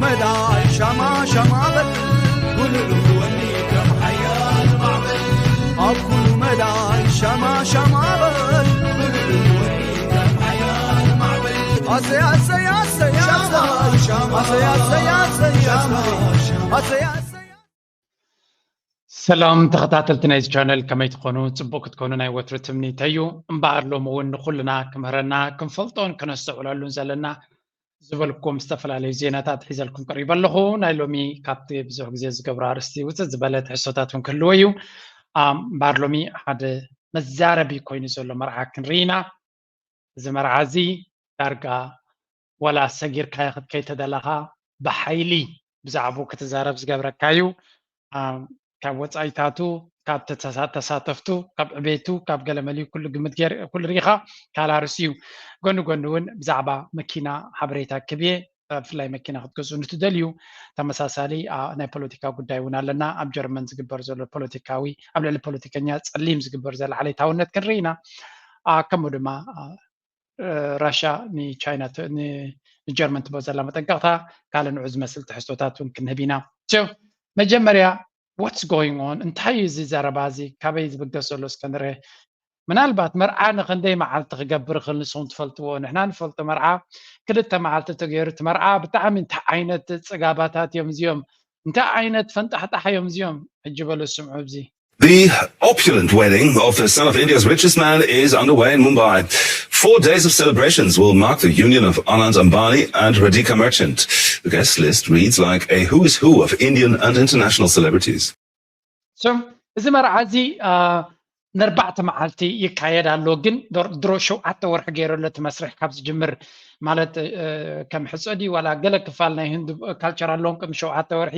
መዳይ ሻማ ሻማ በል፣ ጉልል ወኒ ከም ሓያል ማዕበል። ኣብ ኩሉ መዳይ ሻማ ሻማ በል፣ ጉልል ወኒ ከም ሓያል ማዕበል። ኣሰይ፣ ኣሰይ፣ ኣሰይ፣ ኣሰይ፣ ኣሰይ፣ ኣሰይ፣ ኣሰይ፣ ኣሰይ፣ ኣሰይ፣ ኣሰይ። ሰላም ተኸታተልቲ ናይዚ ቻነል፣ ከመይ ትኾኑ? ጽቡቕ ክትኮኑ ናይ ወትሩ ትምኒተይ እዩ። እምበኣር ሎሚ እውን ንኹልና ክምህረና፣ ክንፈልጦን ክነስተውዕለሉን ዘለና ዝበልኩም ዝተፈላለዩ ዜናታት ሒዘልኩም ቀሪበ ኣለኹ። ናይ ሎሚ ካብቲ ብዙሕ ግዜ ዝገብሮ ኣርእስቲ ውፅእ ዝበለ ትሕዝቶታት እውን ክህልዎ እዩ። ኣም፣ እምበኣር ሎሚ ሓደ መዛረቢ ኮይኑ ዘሎ መርዓ ክንርኢ ኢና። እዚ መርዓ እዚ ዳርጋ ዋላ ሰጊርካዮ ክትከይድ ተደለኻ ብሓይሊ ብዛዕባኡ ክትዛረብ ዝገብረካ እዩ። ኣም፣ ካብ ወጻኢታቱ፣ ካብ ተተሳ-፣ ተሳተፍቱ፣ ካብ ዕቤቱ፣ ካብ ገለ መሊኡ ኩሉ ግምት ገይር-፣ ኩሉ ርኢኻ ካልእ ኣርእስቲ እዩ። ጎኒ ጎኒ እውን ብዛዕባ መኪና ሓበሬታ ክብየ፣ ብፍላይ መኪና ክትገዝኡ እንትደልዩ፣ ተመሳሳሊ፣ ኣ፣ ናይ ፖለቲካ ጉዳይ እውን ኣለና። ኣብ ጀርመን ዝግበር ዘሎ ፖለቲካዊ፣ ኣብ ልዕሊ ፖለቲከኛ ጸሊም ዝግበር ዘሎ ዓሌታውነት ክንርኢ ኢና። ኣ፣ ከምኡ ድማ፣ ኣ፣ እ፣ ራሻ ንቻይና ት-፣ ን-፣ ንጀርመን ትቦ ዘላ መጠንቀቕታ፣ ካልእ ንዑ ዝመስል ትሕዝቶታት እውን ክንህብ ኢና። So፣ መጀመርያ፣ what's going on? እንታይ እዩ እዚ ዘረባ እዚ? ካበይ ዝብገስ ዘሎ? እስከ ንርአ። ምናልባት መርዓ ንኽንደይ መዓልቲ ክገብር ይኽእል ንስኹም ትፈልጥዎ? ንሕና ንፈልጦ መርዓ ክልተ መዓልቲ ተገይሩ፣ እቲ መርዓ ብጣዕሚ እንታይ ዓይነት ጽጋባታት እዮም እዚኦም? እንታይ ዓይነት ፈንጣሕጣሕ እዮም እዚኦም? ሕጂ በሉ ስምዑ ኣብዚ። The opulent wedding of the son of India's richest man is underway in Mumbai. Four days of celebrations will mark the union of Anand Ambani and Radhika Merchant. The guest list reads like a who is who of Indian and international celebrities. So፣ እዚ መርዓ እዚ፣ አ፣ ንኣርባዕተ መዓልቲ ይካየድ ኣሎ፣ ግን ድሮ፣ ድሮ ሸውዓተ ወርሒ ገይሩ ኣሎ እቲ መስርሕ ካብ ዝጅምር። ማለት፣ እ፣ ከም ሕጸ ድዩ ዋላ ገለ ክፋል ናይ ህንዱ ካልቸር ኣለዎም፣ ቅድሚ ሸውዓተ ወርሒ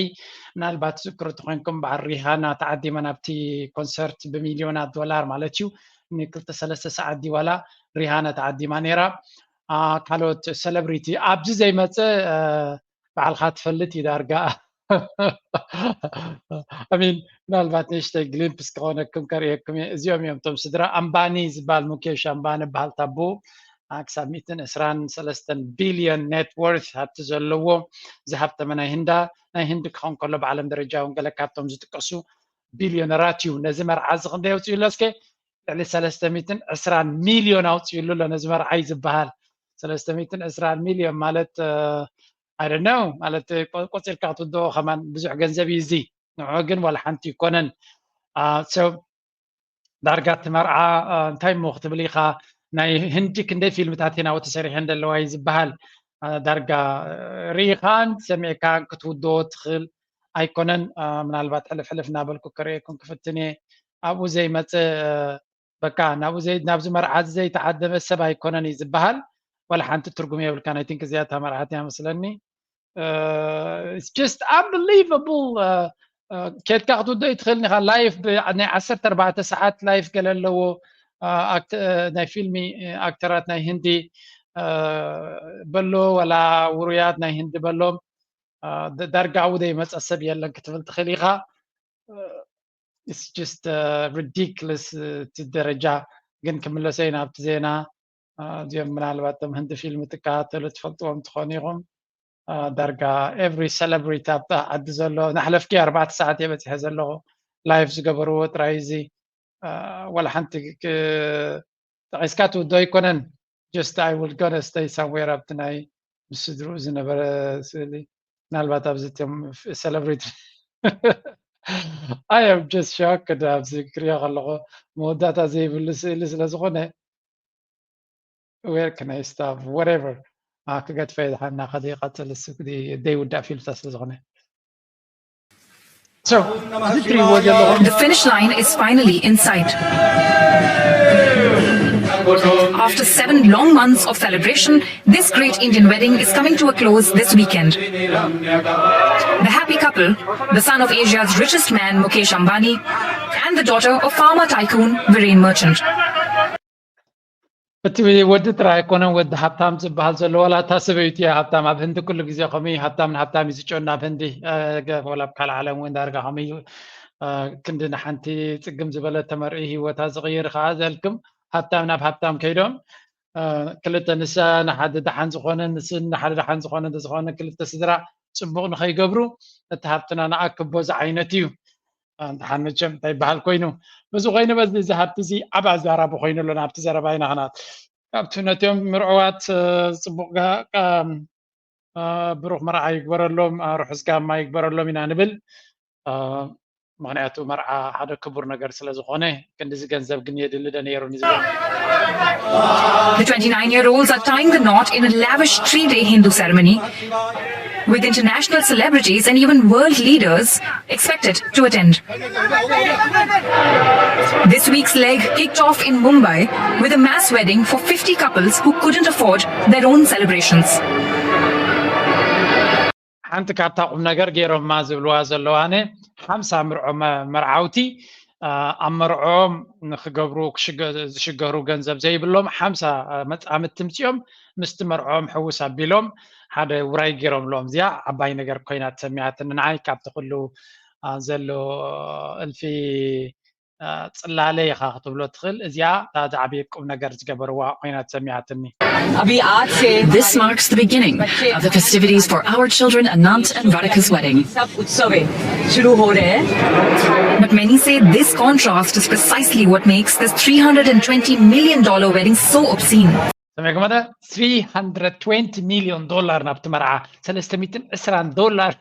ምናልባት ትዝክሩ ተኾይንኩም፣ በዓል ሪሃና ተዓዲማ ናብቲ ኮንሰርት ብሚልዮናት ዶላር ማለት እዩ። ንክልተ ሰለስተ ሰዓት ድዩ ዋላ ሪሃና ተዓዲማ ነይራ። አ፣ ካልኦት ሰለብሪቲ ኣብዚ ዘይመጸ፣ አ፣ ባዕልኻ ትፈልጥ እዩ ዳርጋ። I mean፣ ምናልባት ንእሽተይ ግሊምፕስ ክኾነኩም ከርእየኩም እየ። እዚኦም እዮም እቶም ስድራ ኣምባኒ ዝበሃል፣ ሙኬሽ ኣምባኒ በሃል ታቡ፣ አ፣ ክሳብ ሚእትን ዕስራን ሰለስተን ቢልዮን ኔት ወርት ሃብቲ ዘለዎ፣ ዝሃብተመ ናይ ህንዳ፣ ናይ ህንዲ ክኸውን ከሎ ብዓለም ደረጃ እውን ገለ ካብቶም ዝጥቀሱ ቢልዮነራት እዩ። ነዚ መርዓ እዚ ክንደይ ኣውፅኡ ኣሎ እስከ? ልዕሊ ሰለስተ ሚእትን ዕስራን ሚልዮን ኣውፅኡ ኣሎ ነዚ መርዓይ ዝበሃል። ሰለስተ ሚእትን ዕስራን ሚልዮን ማለት፣ እ፣ I don't know፣ ማለት ቆ-፣ ቆፂርካ ክትውድኦ ከማን ብዙሕ ገንዘብ እዩ እዚ። ንዑ ግን ዋላ ሓንቲ ይኮነን። አ፣ so፣ ዳርጋ እቲ መርዓ፣ አ፣ እንታይ እሞ ክትብል ኢኻ? ናይ ህንዲ ክንደይ ፊልምታት ናብኡ ተሰሪሐን ዘለዋ እዩ ዝበሃል። አ፣ ዳርጋ፣ አ፣ ርኢኻን ሰሚዕካን ክትውድኦ ትኽእል ኣይኮነን። አ፣ ምናልባት ሕልፍ ሕልፍ እናበልኩ ክርእየኩም ክፍትን እየ። ኣብኡ ዘይመጽእ፣ አ፣ በቃ ናብኡ ዘይ-፣ ናብዚ መርዓ እዚ ዘይተዓደመ ሰብ ኣይኮነን እዩ ዝበሃል። ዋላ ሓንቲ ትርጉም የብልካን። I think እዚኣ እታ መርዓት እያ መስለኒ። እ፣ it's just unbelievable። እ፣ እ፣ ኬድካ ክትውዶ ይትኽእል ኢኻ። ላይፍ ብ-፣ ናይ ዓሰርተ ኣርባዕተ ሰዓት ላይፍ ገለ ኣለዎ። እ፣ ኣክት-፣ እ፣ ናይ ፊልሚ፣ እ፣ ኣክተራት ናይ ህንዲ፣ እ፣ በሎ፣ ወላ ውሩያት ናይ ህንዲ በሎ፣ እ፣ ደ-፣ ዳርጋ ኣብኡ ዘይመጸ ሰብ የለን ክትብል ትኽእል ኢኻ። እ፣ it's just፣ እ፣ ridiculous፣ እ፣ እቲ ደረጃ። ግን ክምለሰ እዩ ናብቲ ዜና። እ፣ እዚኦም ምናልባት እቶም ህንዲ ፊልም ትከታተሉ ትፈልጥዎም ትኾኑ ኢኹም። እ፣ ዳርጋ ኤቭሪ ሰለብሪቲ ኣብታ ዓዲ ዘሎ፣ ናሕለፍኪ ኣርባዕተ ሰዓት እየ በጺሐ ዘለኹ። ላይፍ ዝገበርዎ ጥራይ እዚ፣ እ፣ ዋላ ሓንቲ ክ-፣ ጠቒስካ ትውዶ ኣይኮነን። Just I will gonna stay somewhere ኣብቲ ናይ ምስ ስድርኡ ዝነበረ ስእሊ። ምናልባት ኣብዚ እቶም ሰለብሪቲ I am just shocked ኣብዚ ክሪኦ ከለኹ መወዳእታ ዘይብሉ ስእሊ ስለ ዝኾነ። Where can I stop? Whatever. አ፣ ክገድፈ ይድሓና፣ ከዚ ይቐጽል፣ እሱ ክዲ-፣ ዘይውዳእ ፊልምታት ስለ ዝኾነ። So፣ እዚ ትሪእዎ ዘለኹም The finish line is finally in sight. After seven long months of celebration, this great Indian wedding is coming to a close this weekend. The happy couple, the son of Asia's richest man Mukesh Ambani and the daughter of farmer tycoon Viren Merchant. እቲ ወዲ ጥራይ ኣይኮነን ወዲ ሃብታም ዝበሃል ዘሎ፣ ዋላ እታ ሰበይቲ እያ ሃብታም። ኣብ ህንዲ ኩሉ ግዜ ከምኡ እዩ፣ ሃብታም ንሃብታም እዩ ዝጨኑ ኣብ ህንዲ። እ፣ ገ-፣ ዋላ ኣብ ካልእ ዓለም እውን ዳርጋ ከምኡ እዩ። እ፣ ክንዲ ንሓንቲ ጽግም ዝበለ ተመርዒ ህይወታ ዝቕይር ከኣ ዘልክም ሃብታም ናብ ሃብታም ከይዶም፣ እ፣ ክልተ ንሳ ንሓደ ደሓን ዝኾነ፣ ንስ ንሓደ ደሓን ዝኾነ፣ እንተዝኾነ ክልተ ስድራ ጽቡቕ ንኸይገብሩ እቲ ሃብትና ንኣክቦ ዝዓይነት እዩ። እንተሓን መቸም እንታይ ይበሃል ኮይኑ፣ በዚ ኮይኑ በዚ እዚ ሃብቲ እዚ ዓብ ኣዛራቢ ኮይኑ ኣሎ። ናብቲ ዘረባ ኢና ክናት ካብቲ ነቲኦም ምርዕዋት ጽቡቕ ብሩኽ መርዓ ይግበረሎም፣ ርሑስ ጋማ ይግበረሎም ኢና ንብል። ምኽንያቱ መርዓ ሓደ ክቡር ነገር ስለ ዝኾነ፣ ክንድዚ ገንዘብ ግን የድሊ ዶ ነይሩ ንዝብል። The twenty-nine-year-olds are tying the knot in a lavish three-day Hindu ceremony with international celebrities and even world leaders expected to attend. This week's leg kicked off in Mumbai with a mass wedding for fifty couples who couldn't afford their own celebrations. ሓንቲ ካብታ ቁም ነገር ገይሮማ ዝብልዋ ዘለዋነ ሓምሳ ምርዖ መርዓውቲ ኣብ መርዖም ንክገብሩ ዝሽገሩ ገንዘብ ዘይብሎም ሓምሳ መጻምድቲ ምጽኦም ምስቲ መርዖም ሕውስ ኣቢሎም ሓደ ውራይ ገይሮምሎም። እዚኣ ዓባይ ነገር ኮይና ተሰሚዓትኒ ንዓይ። ካብቲ ኩሉ ዘሎ እልፊ ጽላለ ኢኻ ክትብሎ ትኽእል። እዚኣ እታ ዝዓበየት ቁም ነገር ዝገበርዋ ኮይና ተሰሚዓትኒ። This marks the beginning of the festivities for our children Anant and Radhika's wedding. But many say this contrast is precisely what makes this three hundred and twenty million dollar wedding so obscene. ሰሚዕኩም ዶ? Three hundred twenty million dollar ናብቲ መርዓ፣ ሰለስተ ሚእትን ዕስራን ዶላር።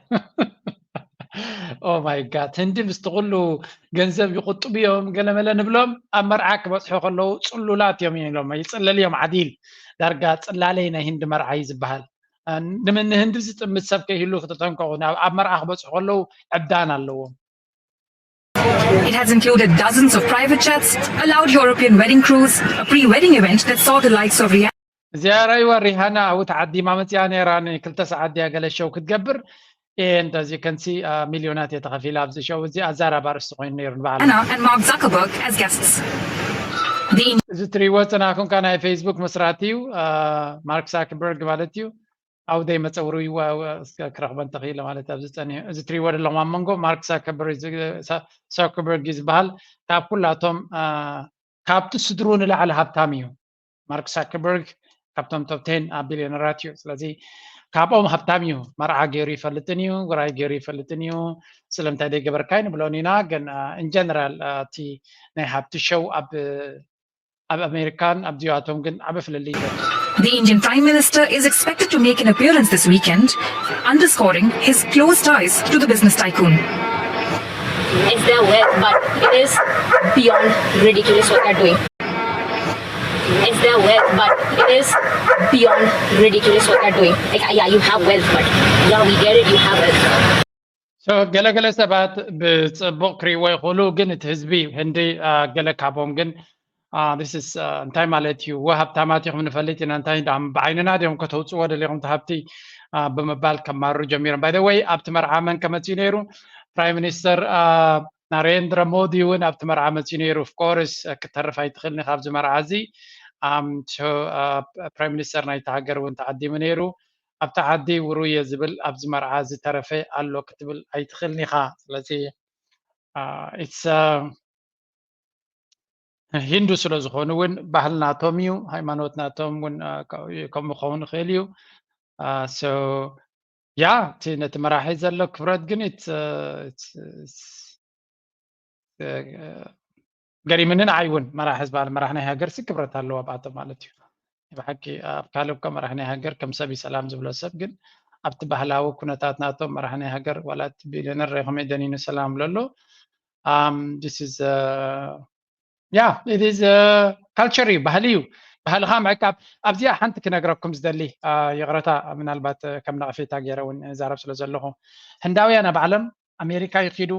Oh my God፣ ህንዲ ምስቲ ኩሉ ገንዘብ ይቁጥቡ እዮም ገለመለ ንብሎም፣ ኣብ መርዓ ክበጽሑ ከለዉ ጽሉላት እዮም ኢሎም፣ ይጽለል እዮም ዓዲል። ዳርጋ ጽላለይ ናይ ህንዲ መርዓ እዩ ዝበሃል። ንህንዲ ዝጥምት ሰብ ከይህሉ ክትተንከቑ፣ ኣብ መርዓ ክበጽሑ ከለዉ ዕብዳን ኣለዎም። It has included dozens of private jets, a loud European wedding cruise, a pre-wedding event that saw the likes of Rihanna. እዚኣ ራይዋ ሪሃና ኣብኡ ተዓዲማ መጽያ ነይራ፣ ንክልተ ሰዓት ድያ ገለ ሸው ክትገብር። And as you can see ሚልዮናት እየ ተኸፊላ ኣብዚ ሸው። እዚ ኣዛራቢ ኣርእስቲ ኮይኑ ነይሩ ንበዓል። And Mark Zuckerberg as guests. እዚ ትሪእዎ ጽናኹም ከ ናይ ፌስቡክ መስራቲ እዩ፣ ማርክ ዛከርበርግ ማለት እዩ። ኣብኡ ደይ መጸውሩ ክረኽበን ተኽኢለ ማለት ኣብዚ ጸኒሑ። እዚ ትሪእዎ ዘለኹም ኣብ መንጎ ማርክ ዛከርበርግ እዩ ዝበሃል። ካብ ኩላቶም ካብቲ ስድሩ ንላዕሊ ሃብታም እዩ። ማርክ ዛከርበርግ ካብቶም ቶፕ ቴን ቢልዮነራት እዩ። ስለዚ ካብኦም ሃብታም እዩ። መርዓ ገይሩ ይፈልጥን እዩ፣ ውራይ ገይሩ ይፈልጥን እዩ። ስለምንታይ ደይገበርካ ንብሎን ኢና። ግን in general እቲ ናይ ሃብቲ ሸው ኣብ ኣብ ኣሜሪካን ኣብዚኣቶም ግን ዓቢ ፍልልይ ዘሎ። The Indian Prime Minister is expected to make an appearance this weekend, underscoring his close ties to the business tycoon. It's their wealth, but it is beyond ridiculous what they're doing. It's their wealth, but it is beyond ridiculous what they're doing. Like, yeah, you have wealth, but yeah, we get it, you have wealth. ገለገለ ሰባት ብጽቡቕ ክርእይዎ ይኽእሉ፣ ግን እቲ ህዝቢ ህንዲ ገለ ካቦም ግን this is እንታይ ማለት እዩ? ወ ሃብታማት ኢኹም ንፈልጥ ኢና፣ እንታይ ብዓይንና ድዮም ከተውጽዎ ደሊኹም እቲ ሃብቲ ብምባል ከማርሩ ጀሚሮም። By the way ኣብቲ መርዓ መን ከመጽኡ ነይሩ? ፕራይም ሚኒስተር ናሬንድረ ሞዲ እውን ኣብቲ መርዓ መጽኡ ነይሩ። Of course ክትተርፍ ኣይትኽእልን ኢኻ ኣብዚ መርዓ እዚ። ፕራይም ሚኒስተር ናይቲ ሃገር እውን ተዓዲሙ ነይሩ። ኣብቲ ዓዲ ውሩይ እየ ዝብል ኣብዚ መርዓ ዝተረፈ ኣሎ ክትብል ኣይትኽእልን ኢኻ። ስለዚ it's ሂንዱ ስለ ዝኾኑ እውን ባህል ናቶም እዩ፣ ሃይማኖት ናቶም እውን ከምኡ ክኸውን ይኽእል እዩ። So yeah እቲ ነቲ መራሒ ዘሎ ክብረት ግን ገሪምኒ ንዓይ እውን። መራሒ ዝበሃል መራሒ ናይ ሃገር ሲ ክብረት ኣለዎ ኣብኣቶም ማለት እዩ። ብሓቂ ኣብ ካልእ እኮ መራሒ ናይ ሃገር ከም ሰብ እዩ ሰላም ዝብሎ ሰብ፣ ግን ኣብቲ ባህላዊ ኩነታት ናቶም መራሒ ናይ ሃገር ዋላ እቲ ቢልዮነር ርኢኹም ደኒኑ ሰላም ዝብሎ ኣሎ። This is yeah it is culture እዩ፣ ባህሊ እዩ። ባህልኻ ምዕቃብ። ኣብዚኣ ሓንቲ ክነግረኩም ዝደሊ ይቕረታ፣ ምናልባት ከም ነቐፌታ ገይረ እውን ዛረብ ስለ ዘለኹ፣ ህንዳውያን ኣብ ዓለም ኣሜሪካ ይኺዱ፣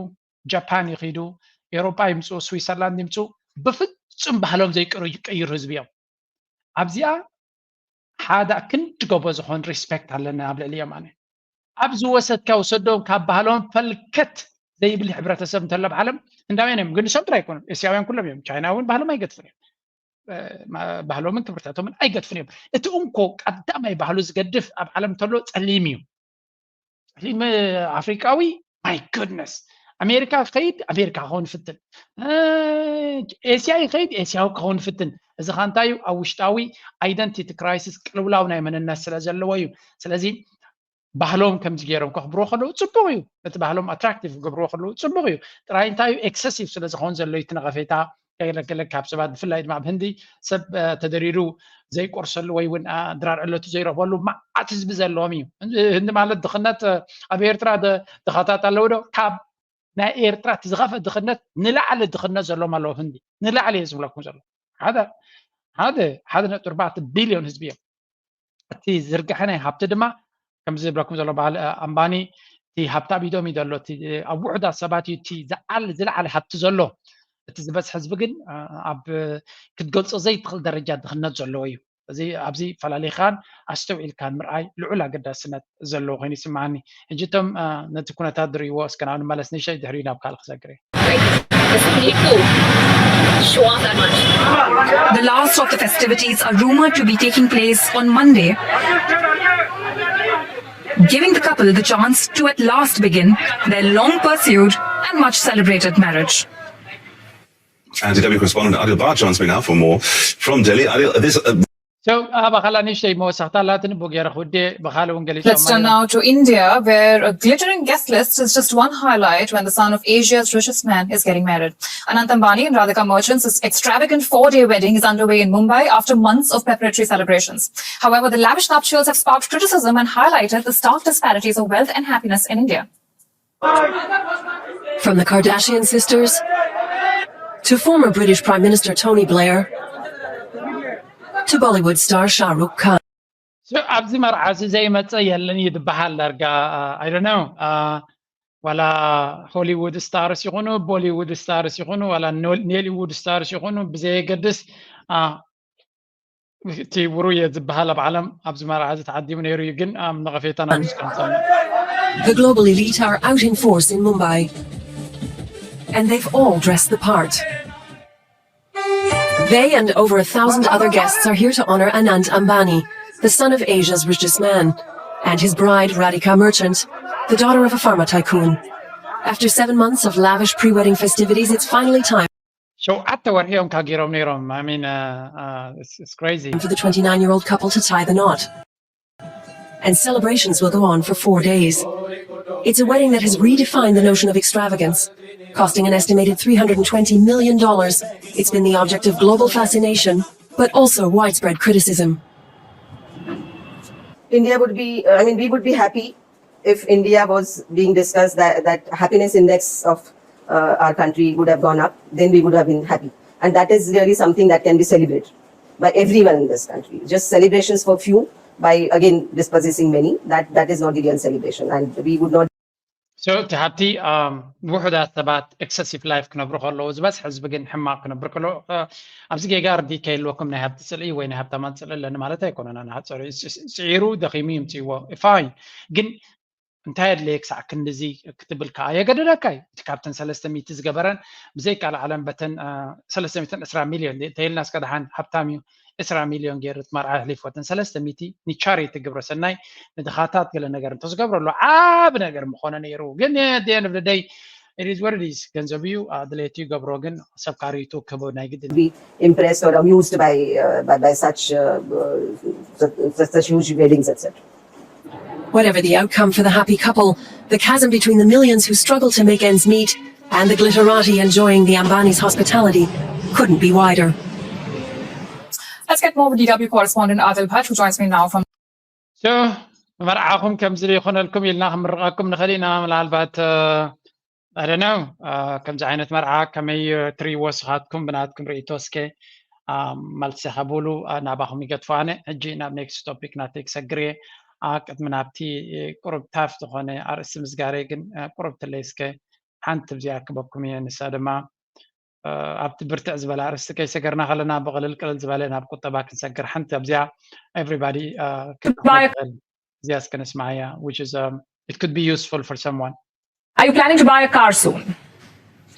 ጃፓን ይኺዱ፣ ኤውሮጳ ይምፅኡ፣ ስዊሰርላንድ ይምፅኡ፣ ብፍፁም ባህሎም ዘይቀይሩ ህዝቢ እዮም። ኣብዚኣ ሓደ ክንዲ ጎቦ ዝኾን ሪስፔክት ኣለና ኣብ ልዕሊኦም። ኣነ ኣብ ዝወሰድካ ውሰዶም፣ ካብ ባህሎም ፈልከት ዘይብል ሕብረተሰብ እንተሎ ኣብ ዓለም ህንዳውያን እዮም። ግን ንሶም ጥራይ ኣይኮኑን፣ ኤስያውያን ኩሎም እዮም። ቻይና እውን ባህሎም ኣይገድፉን እዮም፣ ባህሎምን ክብርታቶምን ኣይገድፉን እዮም። እቲ እንኮ ቀዳማይ ባህሉ ዝገድፍ ኣብ ዓለም እንተሎ ጸሊም እዩ። ጸሊም ኣፍሪቃዊ my goodness። ኣሜሪካ ክኸይድ ኣሜሪካ ክኸውን ይፍትን፣ ኤስያ ይኸይድ ኤስያዊ ክኸውን ይፍትን። እዚ ኸ እንታይ እዩ? ኣብ ውሽጣዊ ኣይደንቲቲ ክራይሲስ ቅልውላው ናይ መንነት ስለ ዘለዎ እዩ። ስለዚ ባህሎም ከምዚ ገይሮም ከኽብርዎ ከለዉ ፅቡቕ እዩ። እቲ ባህሎም ኣትራክቲቭ ክገብርዎ ከለዉ ፅቡቕ እዩ። ጥራይ እንታይ እዩ፣ ኤክሰሲቭ ስለ ዝኸውን ዘሎ እቲ ነቐፌታ ገለ ገለ ካብ ሰባት፣ ብፍላይ ድማ ኣብ ህንዲ ሰብ ተደሪሩ ዘይቆርሰሉ ወይ እውን ድራር ዕለቱ ዘይረኽበሉ መዓት ህዝቢ ዘለዎም እዩ። ህንዲ ማለት ድኽነት ኣብ ኤርትራ ድኻታት ኣለዉ ዶ? ካብ ናይ ኤርትራ እቲ ዝኸፍአ ድኽነት ንላዕሊ ድኽነት ዘለዎም ኣለዉ። ህንዲ ንላዕሊ እየ ዝብለኩም ዘሎ ሓደ ሓደ ሓደ ነጥቢ ኣርባዕተ ቢልዮን ህዝቢ እዮም። እቲ ዝርግሐ ናይ ሃብቲ ድማ ከምዚ ዝብለኩም ዘሎ በዓል ኣምባኒ እቲ ሃብቲ ኣብ ኢዶም እዩ ዘሎ። እቲ ኣብ ውሑዳት ሰባት እዩ እቲ ዝዓል ዝለዓለ ሃብቲ ዘሎ። እቲ ዝበዝሐ ህዝቢ ግን ኣብ ክትገልጾ ዘይትኽእል ደረጃ ድኽነት ዘለዎ እዩ። እዚ ኣብዚ ፈላሊኻን ኣስተውዒልካን ምርኣይ ልዑል ኣገዳስነት ዘለዎ ኮይኑ ይስምዓኒ። ሕጂ እቶም ነቲ ኩነታት ዝርእይዎ እስከ ናብ ንመለስ፣ ንእሽተይ ድሕሪኡ ናብ ካልእ ክሰግር እየ። The last of the festivities are rumored to be taking place on Monday, giving the couple the chance to at last begin their long pursued and much celebrated marriage. And D W correspondent Adil Bhatt joins me now for more from Delhi. Adil, this uh, So, ኣባኻላ ንእሽተይ መወሰኽታ ኣላትኒ ብኡ ገይረ ክውዴ ብኻልእ እውን ገሊጾም Let's turn now to India, where a glittering guest list is just one highlight when the son of Asia's richest man is getting married. Anant Ambani and Radhika Merchant's extravagant four-day wedding is underway in Mumbai after months of preparatory celebrations. However, the lavish nuptials have sparked criticism and highlighted the stark disparities of wealth and happiness in India. From the Kardashian sisters to former British Prime Minister Tony Blair to Bollywood star Shah Rukh Khan. ኣብዚ መርዓ እዚ ዘይመፀ የለን እዩ ዝበሃል። ዳርጋ I don't know ዋላ ሆሊውድ ስታርስ ይኹኑ ቦሊውድ ስታርስ ይኹኑ ዋላ ኔሊውድ ስታርስ ይኹኑ ብዘየገድስ እቲ ውሩየ ዝበሃል ኣብ ዓለም ኣብዚ መርዓ እዚ ተዓዲሙ ነይሩ እዩ። ግን ኣብ ነቐፌታን ኣብ ስካንታን The global elite are out in force in Mumbai, and they've all dressed the part. They and over a thousand other guests are here to honor Anant Ambani, the son of Asia's richest man, and his bride Radhika Merchant, the daughter of a pharma tycoon. After seven months of lavish pre-wedding festivities, it's finally time ሸውዓተ ወርሒ እዮም ካጊሮም ነይሮም። I mean, uh, uh, it's, it's crazy. for the twenty-nine-year-old couple to tie the knot. And celebrations will go on for four days. It's a wedding that has redefined the notion of extravagance. Costing an estimated three hundred twenty million dollars, it's been the object of global fascination, but also widespread criticism. India would be, I mean, we would be happy if India was being discussed, that, that happiness index of uh, our country would have gone up, then we would have been happy. And that is really something that can be celebrated by everyone in this country. Just celebrations for few by, again, dispossessing many, that, that is not the real celebration. And we would not So እቲ ሃብቲ ውሑዳት ሰባት ኤክሰሲቭ ላይፍ ክነብሩ ከለዉ ዝበዝሐ ህዝቢ ግን ሕማቕ ክነብር ከሎ ኣብዚ ጌጋ ርዲ ከይልወኩም ናይ ሃብቲ ፅልኢ ወይ ናይ ሃብታማት ፅልኢ ኣለኒ ማለት ኣይኮነን። ኣነ ሃፀሩ ፅዒሩ ደኺሙ ይምፅእዎ ፋይን። ግን እንታይ ኣድለየ ክሳዕ ክንድዚ ክትብል ከዓ የገደደካ እዩ። እቲ ካብተን ሰለስተ ሚእቲ ዝገበረን ብዘይካል ዓለም በተን ሰለስተ ሚእትን ዕስራ ሚልዮን ተይልና እስከ ደሓን ሃብታም እዩ ዕስራ ሚልዮን ገይሩ እቲ መርዓ ኣሕሊፍዎ እተን ሰለስተ ሚእቲ ንቻሪቲ ግብረ ሰናይ ንድኻታት ገለ ነገር እንተዝገብረሉ ዓብ ነገር ምኾነ ነይሩ። ግን ደንብደይ ኢዝ ወርዲስ ገንዘብ እዩ ድሌት ይገብሮ ግን ሰብ ካሪቱ ክህቦ ናይ ግድን impressed or amused by, uh, by, by such, uh, uh, such, such huge weddings, et cetera. Whatever the outcome for the happy couple, the chasm between the millions who struggle to make ends meet and the glitterati enjoying the Ambani's hospitality couldn't be wider. Let's get more with D W correspondent Adil Bhatt, who joins me now from So መርዓኹም ከምዚ ይኾነልኩም ኢልና ክንምርቐኩም ንኽእል ኢና። ምናልባት ኣደነው ከምዚ ዓይነት መርዓ ከመይ ትርእይዎ ስኻትኩም ብናትኩም ርእይቶ እስከ መልሲ ከብሉ ናባኹም ይገድፎ። ኣነ ሕጂ ናብ ኔክስት ቶፒክ ናተይ ክሰግር እየ። ቅድሚ ናብቲ ቁሩብ ታፍ ዝኾነ ኣርእስቲ ምስጋረይ ግን ቁሩብ ትለይ እስከ ሓንቲ ብዚኣ ክበኩም እየ። ንሳ ድማ ኣብቲ ብርትዕ ዝበለ ኣርእስቲ ከይሰገርና ከለና ብቕልል ቅልል ዝበለ ናብ ቁጠባ ክንሰግር ሓንቲ ኣብዚኣ ኤቭሪባዲ ክትኽእል እዚኣ እስከ ንስማዓያ which is um, it could be useful for someone. Are you planning to buy a car soon?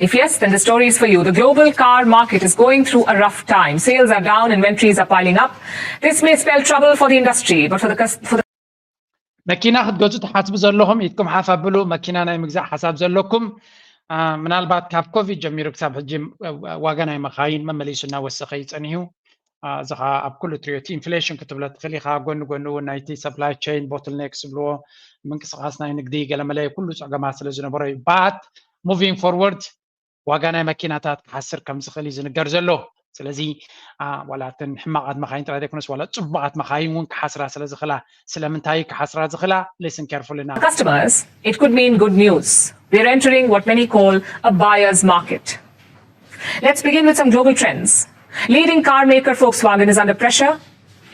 If yes, then the story is for you. The global car market is going through a rough time. Sales are down, inventories are piling up. This may spell trouble for the industry, but for the, cus- for the መኪና ክትገዙ ትሓስቡ ዘለኹም ኢድኩም ሓፍ ኣብሉ። መኪና ናይ ምግዛእ ሓሳብ ዘለኩም ምናልባት ካብ ኮቪድ ጀሚሩ ክሳብ ሕጂ ዋጋ ናይ መኻይን መመሊሱ እናወሰኸ እዩ ጸኒሑ። እዚ ከዓ ኣብ ኩሉ ትሪኦ እቲ ኢንፍሌሽን ክትብሎ ትኽእል ኢኻ። ጎኒ ጎኒ እውን ናይቲ supply chain bottleneck ዝብልዎ፣ ምንቅስቃስ ናይ ንግዲ ገለመለ፣ ኩሉ ፀገማት ስለ ዝነበሮ እዩ። But moving forward ዋጋ ናይ መኪናታት ክሓስር ከም ዝኽእል እዩ ዝንገር ዘሎ። ስለዚ ዋላ እተን ሕማቓት መኻይን ጥራይ ዘይኮነስ ዋላ ፅቡቓት መኻይን እውን ክሓስራ ስለ ዝኽእላ። ስለምንታይ ክሓስራ ዝኽእላ? Listen carefully now. Customers, it could mean good news. We're entering what many call a buyer's market. Let's begin with some global trends. Leading car maker Volkswagen is under pressure.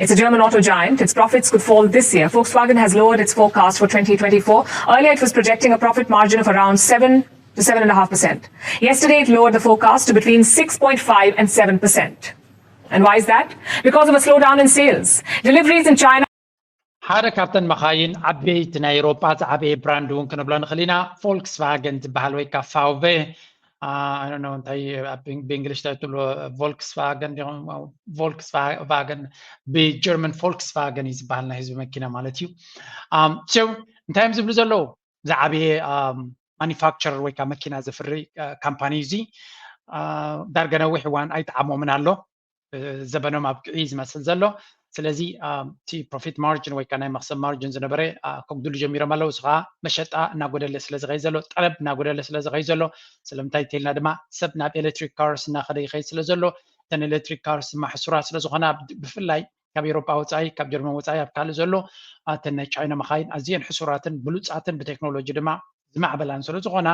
It's a German auto giant. Its profits could fall this year. Volkswagen has lowered its forecast for twenty twenty-four. Earlier, it was projecting a profit margin of around seven to seven and a half percent. Yesterday, it lowered the forecast to between six point five and seven percent. And why is that? Because of a slowdown in sales. Deliveries in China ሓደ ካብተን መኻይን ዓበይቲ ናይ ኤውሮጳ ዝዓበየ ብራንድ እውን ክንብሎ ንኽእል ኢና። ፎልክስቫገን ዝበሃል ወይ ከዓ ፋውቬ፣ እንታይ ብእንግሊሽ እንታይ ትብሎ፣ ቮልክስቫገን ቮልክስቫገን ብጀርመን ፎልክስቫገን እዩ ዝበሃል ናይ ህዝቢ መኪና ማለት እዩ። So እንታይ እዮም ዝብሉ ዘለዉ? ዝዓበየ ማኒፋክቸረር ወይ ከዓ መኪና ዘፍሪ ካምፓኒ እዚ ዳርጋ ነዊሕ እዋን ኣይጠዓሞምን ኣሎ። ዘበኖም ኣብቅዒ ዝመስል ዘሎ። ስለዚ እቲ ፕሮፊት ማርጅን ወይ ከዓ ናይ መክሰብ ማርጅን ዝነበረ ከጉድሉ ጀሚሮም ኣለዉ። እዚ ከዓ መሸጣ እናጎደለ ስለ ዝኸይ ዘሎ፣ ጠለብ እናጎደለ ስለ ዝኸይ ዘሎ። ስለምንታይ እንተልና ድማ ሰብ ናብ ኤሌክትሪክ ካርስ እናኸደ ይኸይ ስለ ዘሎ፣ እተን ኤሌክትሪክ ካርስ ድማ ሕሱራት ስለ ዝኾና፣ ብፍላይ ካብ ኤሮጳ ወፃኢ፣ ካብ ጀርመን ወፃኢ ኣብ ካልእ ዘሎ እተን ናይ ቻይና መኻይን ኣዝየን ሕሱራትን ብሉፃትን ብቴክኖሎጂ ድማ ዝማዕበላን ስለ ዝኾና፣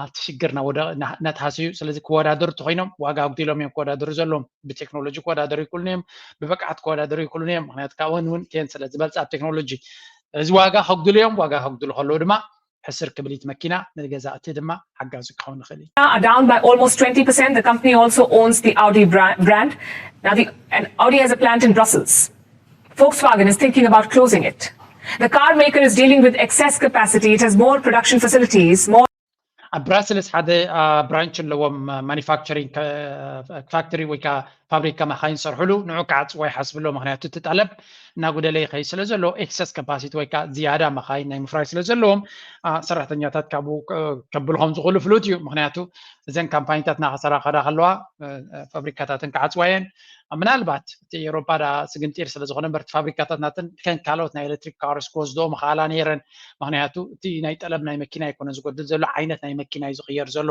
እቲ ሽግር እናተሃሰዩ። ስለዚ ክወዳደሩ ተኮይኖም ዋጋ ኣጉዲሎም እዮም ክወዳደሩ ዘለዎም። ብቴክኖሎጂ ክወዳደሩ ይክእሉን እዮም፣ ብብቅዓት ክወዳደሩ ይክእሉን እዮም። ምክንያቱ ካብኡን እውን እተን ስለ ዝበልፃ ኣብ ቴክኖሎጂ። እዚ ዋጋ ከጉድሉ እዮም። ዋጋ ከጉድሉ ከለዉ ድማ ሕስር ክብል እቲ መኪና ንገዛእቲ ድማ ሓጋዚ ክኸውን ይኽእል እዩ። Are down by almost twenty percent. The company also owns the Audi brand. Now, the, and Audi has a plant in Brussels. Volkswagen is thinking about closing it. The car maker is dealing with excess capacity. It has more production facilities, more ኣብ ብራስልስ ሓደ ብራንች ኣለዎም፣ ማኒፋክቸሪንግ ፋክተሪ ወይ ከዓ ፋብሪካ መኻይን ዝሰርሕሉ፣ ንዑ ክዓፅዎ ይሓስብሎ። ምክንያቱ እቲ ጠለብ እናጉደለ ይኸይ ስለ ዘሎ፣ ኤክሰስ ካፓሲቲ ወይ ከዓ ዝያዳ መኻይን ናይ ምፍራይ ስለ ዘለዎም፣ ሰራሕተኛታት ካብኡ ከብሉ ከም ዝኽእሉ ፍሉጥ እዩ። ምክንያቱ እዘን ካምፓኒታት እናኸሰራ ከዳ ከለዋ ፋብሪካታትን ክዓፅዋ እየን። ምናልባት እቲ ኤሮፓ ዳ ስግንጢር ስለ ዝኾነ እምበር፣ እቲ ፋብሪካታት ናተን ከን ካልኦት ናይ ኤሌክትሪክ ካርስ ክወስድኦ ምኽኣላ ነይረን። ምክንያቱ እቲ ናይ ጠለብ ናይ መኪና ኣይኮነን ዝጎድል ዘሎ፣ ዓይነት ናይ መኪና እዩ ዝቕየር ዘሎ።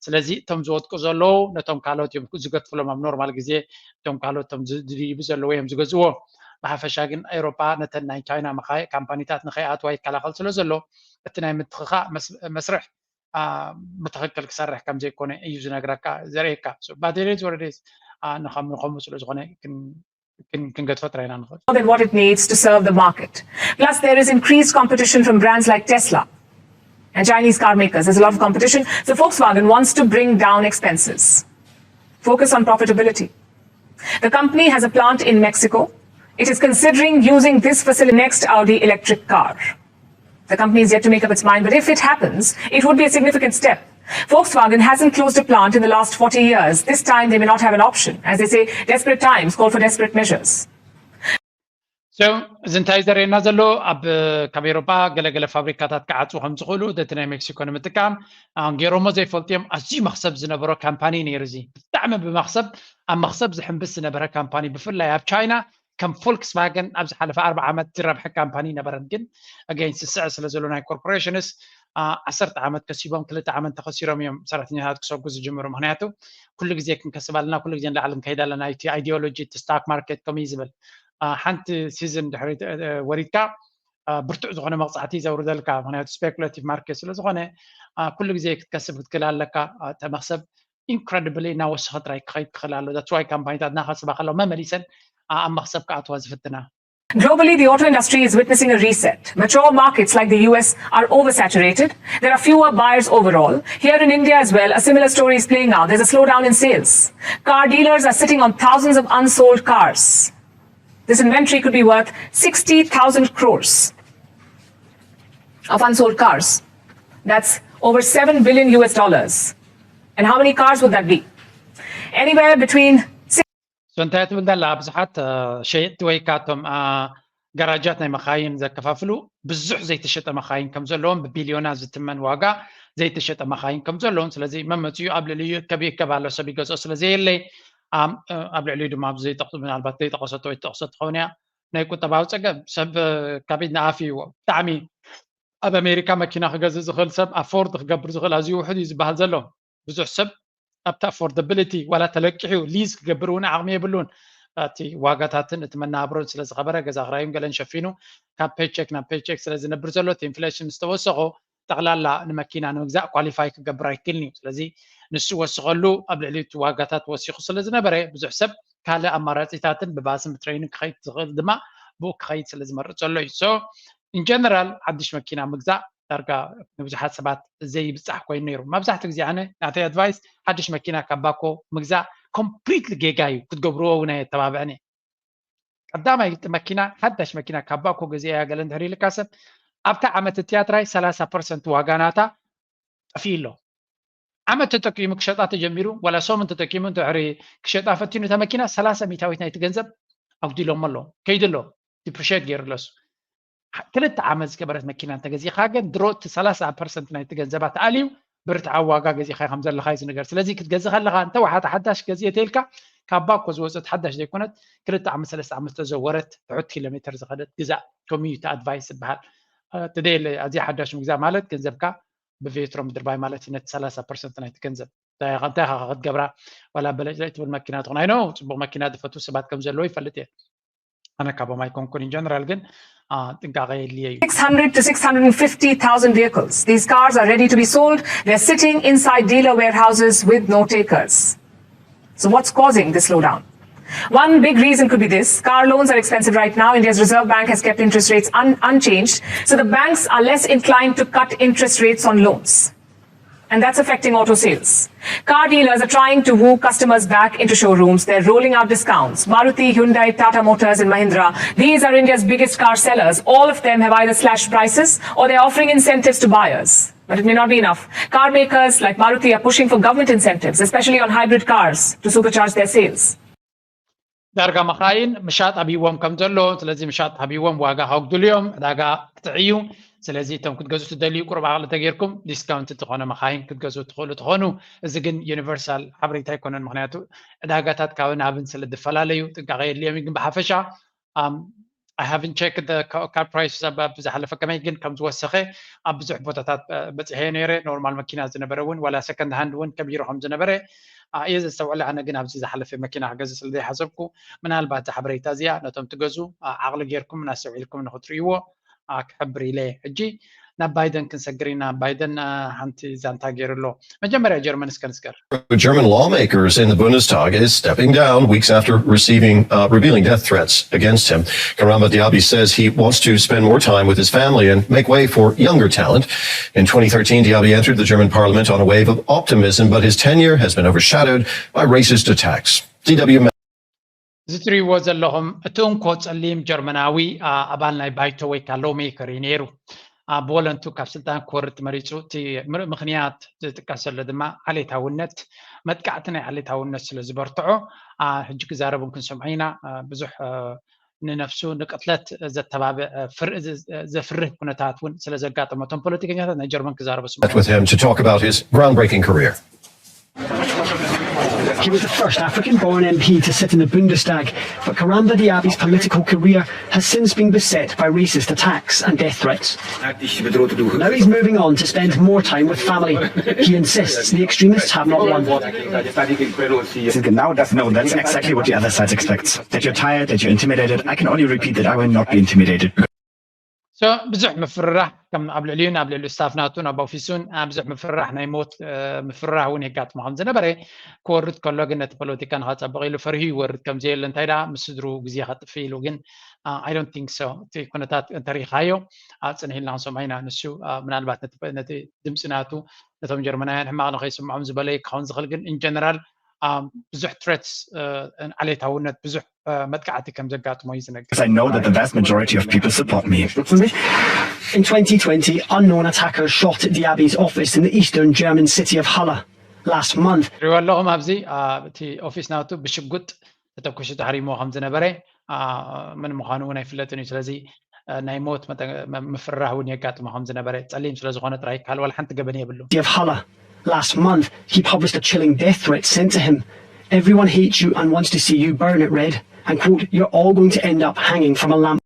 ስለዚ እቶም ዝወድቁ ዘለዉ ነቶም ካልኦት እዮም ዝገድፍሎም። ኣብ ኖርማል ግዜ እቶም ካልኦት እቶም ዝድይቡ ዘለዉ እዮም ዝገዝዎ። ብሓፈሻ ግን ኤሮፓ ነተን ናይ ቻይና መኻይ ካምፓኒታት ንኸይኣትዋ ይከላኸል ስለ ዘሎ፣ እቲ ናይ ምትኽኻእ መስርሕ ብትኽክል ክሰርሕ ከም ዘይኮነ እዩ ዝነግረካ፣ ዘርእየካ። ባደሬት ወረዴስ ንኸምንኸምኡ ስለ ዝኾነ ክንገድፎ ጥራይ ኢና ንኽእል። More than what it needs to serve the market. Plus, there is increased competition from brands like Tesla and Chinese car makers. There's a lot of competition. So Volkswagen wants to bring down expenses, focus on profitability. The company has a plant in Mexico. It is considering using this facility next Audi electric car. The company is yet to make up its mind, but if it happens, it would be a significant step. Volkswagen hasn't closed a plant in the last forty years. This time, they may not have an option. As they say, desperate times call for desperate measures. So እዚ እንታይ ዘርእየና ዘሎ? ኣብ ካብ ኤሮፓ ገለገለ ፋብሪካታት ክዓፅዉ ከም ዝኽእሉ፣ እቲ ናይ ሜክሲኮ ንምጥቃም ገይሮሞ ዘይፈልጡ እዮም። ኣዝዩ መክሰብ ዝነበሮ ካምፓኒ ነይሩ። እዚ ብጣዕሚ ብመክሰብ፣ ኣብ መክሰብ ዝሕምብስ ዝነበረ ካምፓኒ፣ ብፍላይ ኣብ ቻይና ከም ፎልክስቫገን ኣብ ዝሓለፈ ኣርባዓ ዓመት ዝረብሐ ካምፓኒ ነበረን። ግን ኣገይን ስስዐ ስለ ዘሎ ናይ ኮርፖሬሽንስ ዓሰርተ ዓመት ከሲቦም፣ ክልተ ዓመት ተኸሲሮም እዮም ሰራሕተኛታት ክሰጉ ዝጅምሩ። ምክንያቱ ኩሉ ግዜ ክንከስብ ኣለና፣ ኩሉ ግዜ ንላዕሊ ንከይድ ኣለና። እቲ ኣይዲዮሎጂ፣ እቲ ስታክ ማርኬት ከምኡ እዩ ዝብል። ሓንቲ ሲዝን ድሕሪ ወሪድካ ብርቱዕ ዝኾነ መቕፃዕቲ ዘውርደልካ፣ ምክንያቱ ስፔኩሌቲቭ ማርኬት ስለ ዝኾነ ኩሉ ግዜ ክትከስብ ክትክእል ኣለካ። ተመክሰብ ኢንክረዲብሊ እናወሰኸ ጥራይ ክኸይድ ክኽእል ኣሎ። ዳትስ ዋይ ካምፓኒታት እናኸስባ ከለዋ መመሊሰን ኣብ መኽሰብ ክኣትዋ ዝፍትና። Globally, the auto industry is witnessing a reset. Mature markets like the U S are oversaturated. There are fewer buyers overall. Here in India as well, a similar story is playing out. There's a slowdown in sales. Car dealers are sitting on thousands of unsold cars. This inventory could be worth sixty thousand crores of unsold cars. That's over seven billion U S dollars. And how many cars would that be? Anywhere between So እንታይ ትብል ዘላ? ብዙሓት ሸየጥቲ ወይ ካቶም ጋራጃት ናይ መኻይን ዘከፋፍሉ ብዙሕ ዘይተሸጠ መኻይን ከም ዘለዎም፣ ብቢልዮናት ዝትመን ዋጋ ዘይተሸጠ መኻይን ከም ዘለዎም፣ ስለዚ መመፅኡ ኣብ ልዕሊኡ ይእከብ ይእከብ ኣሎ፣ ሰብ ይገዝኦ ስለ ዘየለይ ኣብ ልዕሊኡ ድማ ዘይጠቕሱ ምናልባት ዘይጠቐሰቶ ወይ ትጠቕሰ ትኸውን እያ። ናይ ቁጠባዊ ፀገም ሰብ ካብ ኢድ ንኣፍ እይዎ። ብጣዕሚ ኣብ ኣሜሪካ መኪና ክገዝእ ዝኽእል ሰብ ኣፎርድ ክገብር ዝኽእል ኣዝዩ ውሑድ እዩ ዝበሃል ዘሎ። ብዙሕ ሰብ ኣብቲ ኣፎርደብሊቲ ዋላ ተለቂሑ ሊዝ ክገብር እውን ዓቕሚ የብሉን። እቲ ዋጋታትን እቲ መናብሮን ስለ ዝኸበረ ገዛ ክራዩን ገለን ሸፊኑ ካብ ፔቸክ ናብ ፔቸክ ስለ ዝነብር ዘሎ እቲ ኢንፍሌሽን ምስ ተወሰኾ ጠቕላላ ንመኪና ንምግዛእ ኳሊፋይ ክገብር ኣይክልኒ እዩ። ስለዚ ንሱ ወስኸሉ ኣብ ልዕሊ እቲ ዋጋታት ወሲኹ ስለ ዝነበረ ብዙሕ ሰብ ካልእ ኣማራፂታትን ብባስን ብትሬይንን ክኸይድ ዝኽእል ድማ ብኡ ክኸይድ ስለ ዝመርፅ ዘሎ እዩ። So in general ሓድሽ መኪና ምግዛእ ዳርጋ ንብዙሓት ሰባት ዘይብፃሕ ኮይኑ ነይሩ። መብዛሕትኡ ግዜ ኣነ ናተይ ኣድቫይስ ሓድሽ መኪና ካብ ባኮ ምግዛእ ኮምፕሊትሊ ጌጋ እዩ፣ ክትገብርዎ እውን ኣየተባብዕን እየ። ቀዳማይ እቲ መኪና ሓዳሽ መኪና ካብ ባኮ ገዚኣ እያ ገለ እንድሕር ኢልካ ሰብ ኣብታ ዓመት እቲያ ጥራይ ሰላሳ ፐርሰንት ዋጋ ናታ ጠፊኡ ኣሎ። ዓመት ተጠቂሙ ክሸጣ ተጀሚሩ ዋላ ሰሙን ተጠቂሙ እንድሕሪ ክሸጣ ፈቲኑ እታ መኪና ሰላሳ ሚታዊት ናይቲ ገንዘብ ኣጉዲሎሞ ኣሎ፣ ከይዱ ኣሎ፣ ዲፕሪሼት ገይሩ ኣለሱ። ክልተ ዓመት ዝገበረት መኪና እንተገዚእካ ግን ድሮ እቲ ሰላሳ ፐርሰንት ናይቲ ገንዘባ ተኣልዩ ብርትዓዊ ዋጋ ገዚእካ ከም ዘለኻ እዩ ዝንገር። ስለዚ ክትገዝእ ከለኻ እንተ ወሓተ ሓዳሽ ገዚኤ ተይልካ ካብ ባኮ ዝወፀት ሓዳሽ ዘይኮነት ክልተ ዓመት ሰለስተ ዓመት ዝተዘወረት ትሑት ኪሎ ሜትር ዝኸደት ግዛእ። ከምኡ እዩ እቲ ኣድቫይስ ዝበሃል። ትደየለ ኣዝያ ሓዳሽ ምግዛእ ማለት ገንዘብካ ብቬትሮ ምድርባይ ማለት እዩ። ነቲ ሰላሳ ፐርሰንት ናይቲ ገንዘብ እንታይ ኢኻ እንታይ ኢኻ ክትገብራ ዋላ በለጭለጭ ትብል መኪና ትኹን። ኣይ ኖ ፅቡቕ መኪና ዝፈትዉ ሰባት ከም ዘለዉ ይፈልጥ እየ። ኣነ ካቦም ኣይኮንኩን። ኢን ጀነራል ግን ጥንቃቐ የድልየ እዩ። Six hundred to six hundred and fifty thousand vehicles. These cars are ready to be sold. They're sitting inside dealer warehouses with no takers. So what's causing this slowdown? One big reason could be this. Car loans are expensive right now. India's Reserve Bank has kept interest rates un- unchanged. So the banks are less inclined to cut interest rates on loans. And that's affecting auto sales. Car dealers are trying to woo customers back into showrooms. They're rolling out discounts. Maruti, Hyundai, Tata Motors, and Mahindra, these are India's biggest car sellers. All of them have either slashed prices or they're offering incentives to buyers. But it may not be enough. Car makers like Maruti are pushing for government incentives, especially on hybrid cars, to supercharge their sales. ዳርጋ መኻይን ምሻጥ ኣብይዎም ከም ዘሎ፣ ስለዚ ምሻጥ ኣብይዎም ዋጋ ከጉድሉ እዮም፣ ዕዳጋ ክጥዕ እዩ። ስለዚ እቶም ክትገዙ ትደልዩ ቁሩብ ዓቕሊ ተጌርኩም ዲስካውንት ዝኾነ መኻይን ክትገዙ ትኽእሉ ትኾኑ። እዚ ግን ዩኒቨርሳል ሓበሬታ ኣይኮነን፣ ምክንያቱ ዕዳጋታት ካብ ናብን ስለ ዝፈላለዩ ጥንቃቐ የድልዮም እዩ። ግን ብሓፈሻ I haven't checked the car prices ኣብ ዝሓለፈ ከመይ ግን ከም ዝወሰኸ ኣብ ብዙሕ ቦታታት በፂሐ ነይረ። ኖርማል መኪና ዝነበረ እውን ዋላ ሰከንድ ሃንድ እውን ከቢሩ ከም ዝነበረ እየ ዘስተውዕለ። ኣነ ግን ኣብዚ ዝሓለፈ መኪና ክገዝእ ስለ ዘይሓሰብኩ ምናልባት እዛ ሓበሬታ እዚኣ ነቶም ትገዙ ዓቕሊ ጌርኩም እናስተውዒልኩም ንክትርእይዎ ክሕብር ኢለ። ሕጂ ናብ ባይደን ክንሰግር ኢና። ባይደን ሓንቲ ዛንታ ገይሩ ኣሎ። መጀመርያ ጀርመን እስከ ንስገር። German lawmakers in the Bundestag is stepping down weeks after receiving uh, revealing death threats against him. Karamba Diaby says he wants to spend more time with his family and make way for younger talent. In twenty thirteen, Diaby entered the German parliament on a wave of optimism, but his tenure has been overshadowed by racist attacks. D W እዚ ትሪእዎ ዘለኹም እቲ እንኮ ጸሊም ጀርመናዊ ኣባል ናይ ባይቶ ወይ ከዓ ሎሜከር እዩ ነይሩ። ብወለንቱ ካብ ስልጣን ክወርድ መሪፁ። እቲ ምክንያት ዝጥቀሰሉ ድማ ዓሌታውነት፣ መጥቃዕቲ ናይ ዓሌታውነት ስለ ዝበርትዖ ሕጂ ክዛረቡ ክንሰምዖ ኢና። ብዙሕ ንነፍሱ ንቅትለት ዘተባብዕ ዘፍርህ ኩነታት እውን ስለ ዘጋጠመ እቶም ፖለቲከኛታት ናይ ጀርመን ክዛረቡ with him to talk about his groundbreaking career. He was the first African born M P to sit in the Bundestag, but Karamba Diaby's political career has since been beset by racist attacks and death threats. Now he's moving on to spend more time with family. He insists the extremists have not won. Now that's, no, that's exactly what the other side expects. That you're tired, that you're intimidated. I can only repeat that I will not be intimidated. So ብዙሕ ምፍርራሕ ከም ኣብ ልዕሊኡን ኣብ ልዕሊ ስታፍ ናቱን ኣብ ኦፊሱን ብዙሕ ምፍርራሕ ናይ ሞት ምፍርራሕ እውን የጋጥሞ ከም ዝነበረ ክወርድ ከሎ ግን ነቲ ፖለቲካ ንኸፀብቕ ኢሉ ፈሪሁ ይወርድ ከም ዘየለ እንታይ ደኣ ምስ ስድሩ ግዜ ከጥፍእ ኢሉ ግን I don't think so እቲ ኩነታት እንተሪኢኻዮ ፅንሕ ኢልና ክንሰምዖ ኢና። ንሱ ምናልባት ነቲ ድምፂ ናቱ ነቶም ጀርመናውያን ሕማቕ ንኸይስምዖም ዝበለ ክኸውን ዝኽእል ግን in general ብዙሕ ትረትስ ዓሌታውነት ብዙሕ መጥቃዕቲ ከም ዘጋጥሞ እዩ ዝነገር። I know that the vast majority of people support me. In twenty twenty, unknown attackers shot at Diaby's office in the eastern German city of Halle last month. ሪኦ ኣለኹም ኣብዚ እቲ ኦፊስ ናቱ ብሽጉጥ ተተኩሱ ተሃሪሞ ከም ዝነበረ ምን ምዃኑ እውን ኣይፍለጥን እዩ። ስለዚ ናይ ሞት ምፍርራህ እውን የጋጥሞ ከም ዝነበረ ጸሊም ስለ ዝኾነ ጥራይ ካልእ ዋላ ሓንቲ ገበን የብሉ። Of Halle last month, he published a chilling death threat sent to him. Everyone hates you and wants to see you burn it red, and quote, "You're all going to end up hanging from a lamp."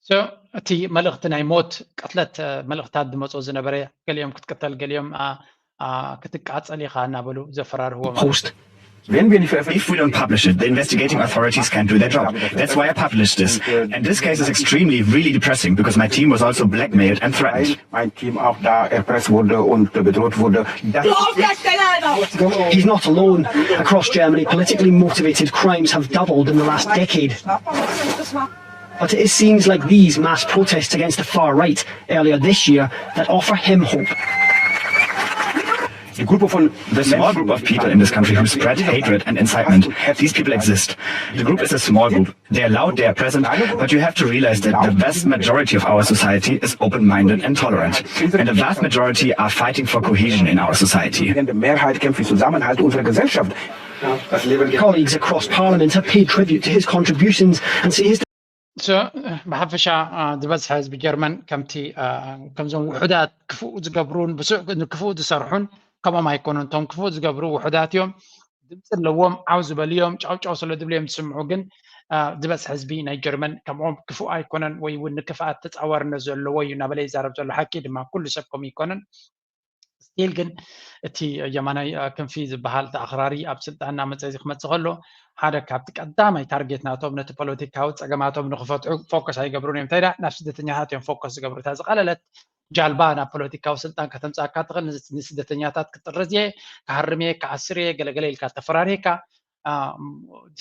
So እቲ መልእኽቲ ናይ ሞት ቅትለት መልእኽታት ዝመፅኦ ዝነበረ፣ ገሊኦም ክትቅተል ገሊኦም ክትቃፀል ኢኻ እናበሉ ዘፈራርህዎም። Post. Then when if, if we don't publish it, the investigating authorities can do their job. That's why I published this. And this case is extremely, really depressing because my team was also blackmailed and threatened. Mein Team auch da erpresst wurde und bedroht wurde. Das He's not alone. Across Germany, politically motivated crimes have doubled in the last decade. But it is scenes like these mass protests against the far right earlier this year that offer him hope. The group of the small group of people in this country who spread hatred and incitement. These people exist. The group is a small group. They are loud, they are present, but you have to realize that the vast majority of our society is open-minded and tolerant. And the vast majority are fighting for cohesion in our society. Die Mehrheit kämpft für Zusammenhalt unserer Gesellschaft. Colleagues across Parliament have paid tribute to his contributions and see his ብሓፈሻ ዝበዝሐ ህዝቢ ጀርመን ከምቲ ከምዞም ውሑዳት ክፉእ ዝገብሩን ብስዕ ክፉእ ዝሰርሑን ከምኦም ኣይኮኑን። እቶም ክፉእ ዝገብሩ ውሑዳት እዮም። ድምፂ ኣለዎም፣ ዓው ዝበሉ እዮም፣ ጫው ጫው ስለ ዝብሉ እዮም ዝስምዑ። ግን ዝበዝሐ ህዝቢ ናይ ጀርመን ከምኦም ክፉእ ኣይኮነን ወይ እውን ንክፍኣት ተፃዋርነት ዘለዎ እዩ እናበለ ይዛረብ ዘሎ። ሓቂ ድማ ኩሉ ሰብ ከምኡ ኣይኮነን። ስቲል ግን እቲ የማናይ ክንፊ ዝበሃል ተኣኽራሪ ኣብ ስልጣን እናመፀ እዚ ክመፅእ ከሎ ሓደ ካብቲ ቀዳማይ ታርጌት ናቶም ነቲ ፖለቲካዊ ፀገማቶም ንክፈትሑ ፎከስ ኣይገብሩን እዮም። እንታይ ናብ ስደተኛታት እዮም ፎከስ ዝገብሩ። እታ ዝቐለለት ጃልባ ናብ ፖለቲካዊ ስልጣን ከተምፅኣካ ትኽእል ንስደተኛታት ክጥርዝ እየ፣ ክሃርም እየ፣ ክኣስር እየ፣ ገለገለ ኢልካ ተፈራሪህካ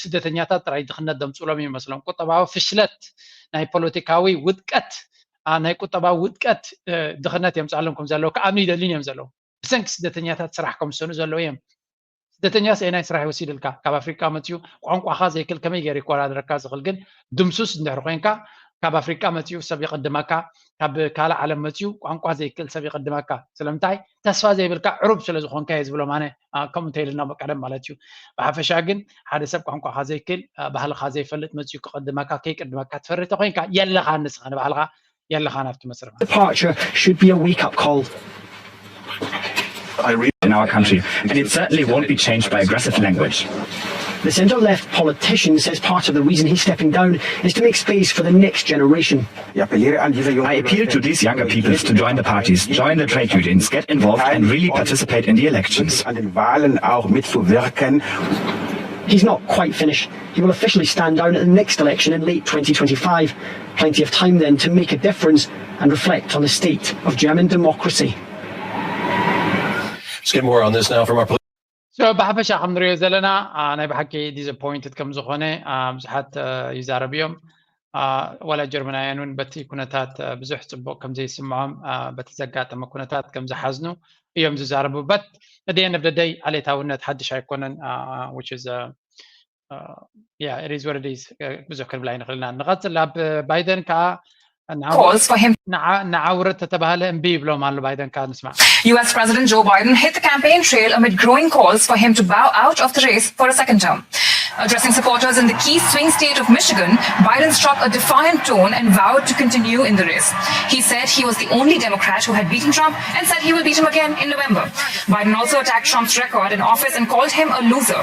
ስደተኛታት ጥራይ ድኽነት ደምፅሎም ይመስሎም። ቁጠባዊ ፍሽለት ናይ ፖለቲካዊ ውድቀት ናይ ቁጠባዊ ውድቀት ድኽነት የምፅኣሎም ከም ዘለዉ ክኣምኑ ይደልዩን እዮም ዘለዉ። ብሰንኪ ስደተኛታት ስራሕ ከም ዝሰኑ ዘለዉ እዮም። ስደተኛስ ኣየናይ ስራሕ ይወስድ ኢልካ? ካብ ኣፍሪቃ መፅዩ ቋንቋኻ ዘይክል ከመይ ገይሩ ይኮራደረካ ዝኽእል? ግን ድምሱስ እንድሕር ኮይንካ ካብ ኣፍሪቃ መፅዩ ሰብ ይቕድመካ፣ ካብ ካልእ ዓለም መፅዩ ቋንቋ ዘይክል ሰብ ይቕድመካ። ስለምንታይ? ተስፋ ዘይብልካ ዕሩብ ስለ ዝኾንካ እየ ዝብሎም ኣነ። ከምኡ እንተይልና ቀደም ማለት እዩ። ብሓፈሻ ግን ሓደ ሰብ ቋንቋኻ ዘይክል ባህልኻ ዘይፈልጥ መፅዩ ክቕድመካ ከይቅድመካ ትፈርህ ተኮይንካ የለኻ ንስኻ ንባዕልኻ የለኻን ኣብቲ መስርሕ። Departure should be a wake-up call. In our country, and it certainly won't be changed by aggressive language. The centre-left politician says part of the reason he's stepping down is to make space for the next generation. I appeal to these younger peoples to join the parties, join the trade unions, get involved and really participate in the elections. An den Wahlen auch mitzuwirken. He's not quite finished. He will officially stand down at the next election in late twenty twenty-five. Plenty of time then to make a difference and reflect on the state of German democracy. Let's get more on this now from our So ብሓፈሻ ከም ንሪኦ ዘለና ናይ ብሓቂ disappointed ከም ዝኾነ ብዙሓት ይዛረቡ እዮም። ዋላ ጀርመናውያን እውን በቲ ኩነታት ብዙሕ ፅቡቕ ከም ዘይስምዖም፣ በቲ ዘጋጠመ ኩነታት ከም ዝሓዝኑ እዮም ዝዛረቡ። But at the end of the day ዓሌታውነት ሓድሽ ኣይኮነን። Which is yeah, it is what it is. ብዙሕ ክንብል ኣይንኽእልና። ንቐፅል። ኣብ ባይደን ከዓ calls for him. ንዓውረት ተተባህለ እምቢ ይብሎም ኣሎ። ባይደን ከዓ ንስማዕ። U S President Joe Biden hit the campaign trail amid growing calls for him to bow out of the race for a second term. Addressing supporters in the key swing state of Michigan, Biden struck a defiant tone and vowed to continue in the race. He said he was the only Democrat who had beaten Trump and said he will beat him again in November. Biden also attacked Trump's record in office and called him a loser.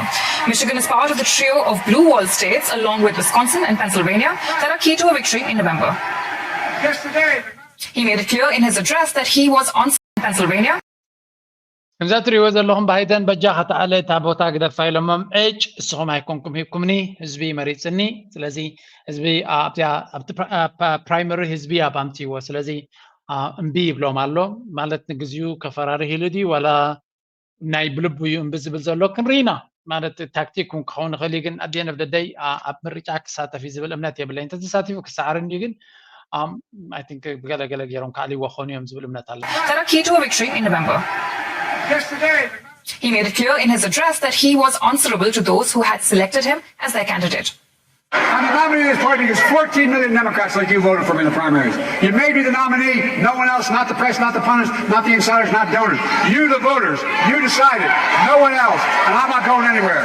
Michigan is part of the trio of blue wall states, along with Wisconsin and Pennsylvania, that are key to a victory in November. He made it clear in his address that he was on Pennsylvania. ከምዛ ትሪእዎ ዘለኹም ባይደን በጃ ከተኣለ እታ ቦታ ግደፋ ኢሎሞም፣ ዕጭ እስኹም ኣይኮንኩም ሂብኩምኒ፣ ህዝቢ መሪፅኒ። ስለዚ ህዝቢ ኣብቲ ፕራይመሪ ህዝቢ ኣብ ኣምፅዎ። ስለዚ እምቢ ይብሎም ኣሎ ማለት ንግዚኡ ከፈራርህ ኢሉ ድዩ ዋላ ናይ ብልቡ እዩ እምቢ ዝብል ዘሎ ክንርኢና። ማለት ታክቲክ እውን ክኸውን ይኽእል እዩ። ግን ኣደን ኦፍ ደደይ ኣብ ምርጫ ክሳተፍ እዩ ዝብል እምነት የብለይ። እንተተሳቲፉ ክሰዓርን እዩ። ግን I think ብገለገለ ገይሮም ክኣልይዎ ክኾኑ እዮም ዝብል እምነት ኣሎ። That are key to a victory in November. He made it clear in his address that he was answerable to those who had selected him as their candidate. I'm the nominee of this party because fourteen million Democrats like you voted for me in the primaries. You made me the nominee. No one else, not the press, not the pundits, not the insiders, not donors. You, the voters, you decided. No one else. And I'm not going anywhere.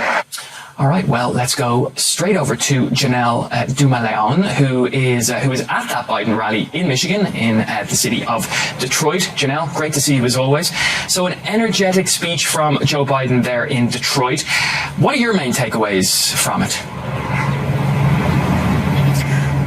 All right, well, let's go straight over to Janelle uh, Dumaleon, who is uh, who is at that Biden rally in Michigan, in uh, the city of Detroit. Janelle, great to see you as always. So, an energetic speech from Joe Biden there in Detroit. What are your main takeaways from it?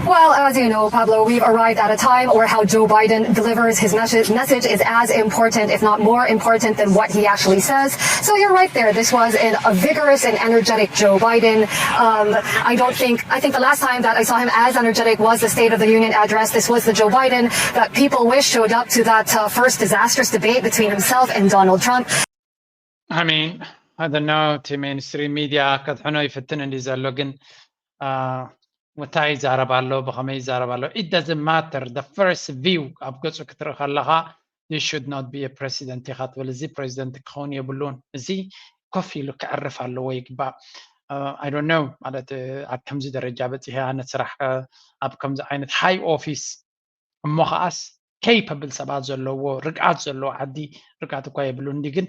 Well, as you know, Pablo, we've arrived at a time where how Joe Biden delivers his message, message is as important, if not more important, than what he actually says. So you're right there. This was an, a vigorous and energetic Joe Biden. Um, I don't think, I think the last time that I saw him as energetic was the State of the Union address. This was the Joe Biden that people wish showed up to that uh, first disastrous debate between himself and Donald Trump. I mean, I don't know እቲ mainstream media ከድሕኖ ይፍትን እንዲ ዘሎ ግን እንታይ ይዛረብ ኣሎ፣ ብኸመይ ይዛረብ ኣሎ? It doesn't matter. The first view ኣብ ገጹ ክትርኢ ከለኻ you should not be a president ኢኻ ትብል። እዚ ፕሬዚደንት ክኸውን የብሉን። እዚ ኮፍ ኢሉ ክዕርፍ ኣለዎ ይግባእ። I don't know ማለት ኣብ ከምዚ ደረጃ በፂሐ ኣነ ስራሕ ኣብ ከምዚ ዓይነት high office እሞ ከዓስ capable ሰባት ዘለዎ ርግኣት ዘለዎ ዓዲ ርግኣት እኳ የብሉ እንዲ ግን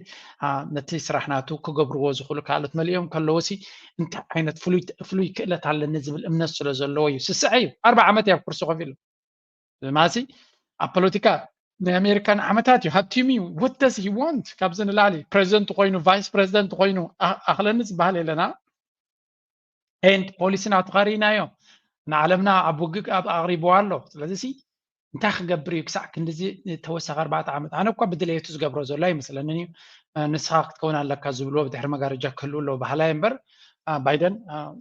ነቲ ስራሕ ናቱ ክገብርዎ ዝኽእሉ ካልኦት መሊኦም ከለዎ ሲ እንታይ ዓይነት ፍሉይ ክእለት ኣለኒ ዝብል እምነት ስለ ዘለዎ እዩ። ስስዐ እዩ። ኣርባ ዓመት እዩ ኣብ ኩርሲ ኮፍ ኢሉ። ማሲ ኣብ ፖለቲካ ናይ ኣሜሪካ ንዓመታት እዩ ሃብቲሙ እዩ። What does he want? ካብዚ ንላዕሊ ፕሬዚደንት ኮይኑ ቫይስ ፕሬዚደንት ኮይኑ ኣኽለኒ ዝበሃል የለና። And ፖሊሲ ናቱ ኸሪእናዮ ንዓለምና ኣብ ውግእ ኣቕሪብዋ ኣሎ። ስለዚ ሲ እንታይ ክገብር እዩ ክሳዕ ክንድዚ ተወሳኺ ኣርባዕተ ዓመት? ኣነ እኳ ብድሌቱ ዝገብሮ ዘሎ ኣይመስለንን እዩ። ንስኻ ክትከውን ኣለካ ዝብልዎ ብድሕሪ መጋረጃ ክህልው ኣለዎ ባህላይ እምበር ባይደን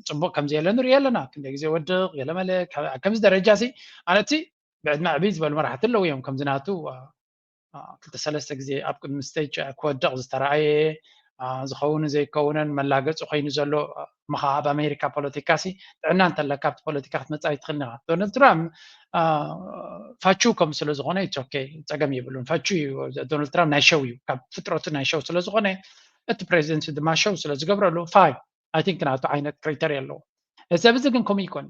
ፅቡቅ ከምዘየለ ንሪኦ ኣለና። ክንደ ግዜ ወድቕ ገለመለ ከምዚ ደረጃ ሲ ኣነቲ ብዕድመ ዕብይ ዝበሉ መራሕቲ ኣለዉ እዮም ከምዚ ናቱ ክልተ ሰለስተ ግዜ ኣብ ቅድሚ ስቴጅ ክወድቕ ዝተረኣየ ዝኸውን ዘይከውንን መላገፂ ኮይኑ ዘሎ ምኻ ኣብ ኣሜሪካ ፖለቲካ ሲ ጥዕና እንተለካ ኣብቲ ፖለቲካ ክትመፃ ይትኽእል ኢኻ። ዶናልድ ትራምፕ ፋቹ ከም ስለ ዝኾነ ኦኬ ፀገም የብሉን። ፋቹ እዩ። ዶናልድ ትራምፕ ናይ ሸው እዩ። ካብ ፍጥረቱ ናይ ሸው ስለ ዝኾነ እቲ ፕሬዚደንት ድማ ሸው ስለ ዝገብረሉ ፋይ I think ናቱ ዓይነት ክሪተር ኣለዎ። እዚ ሰብ እዚ ግን ከምኡ ይኮን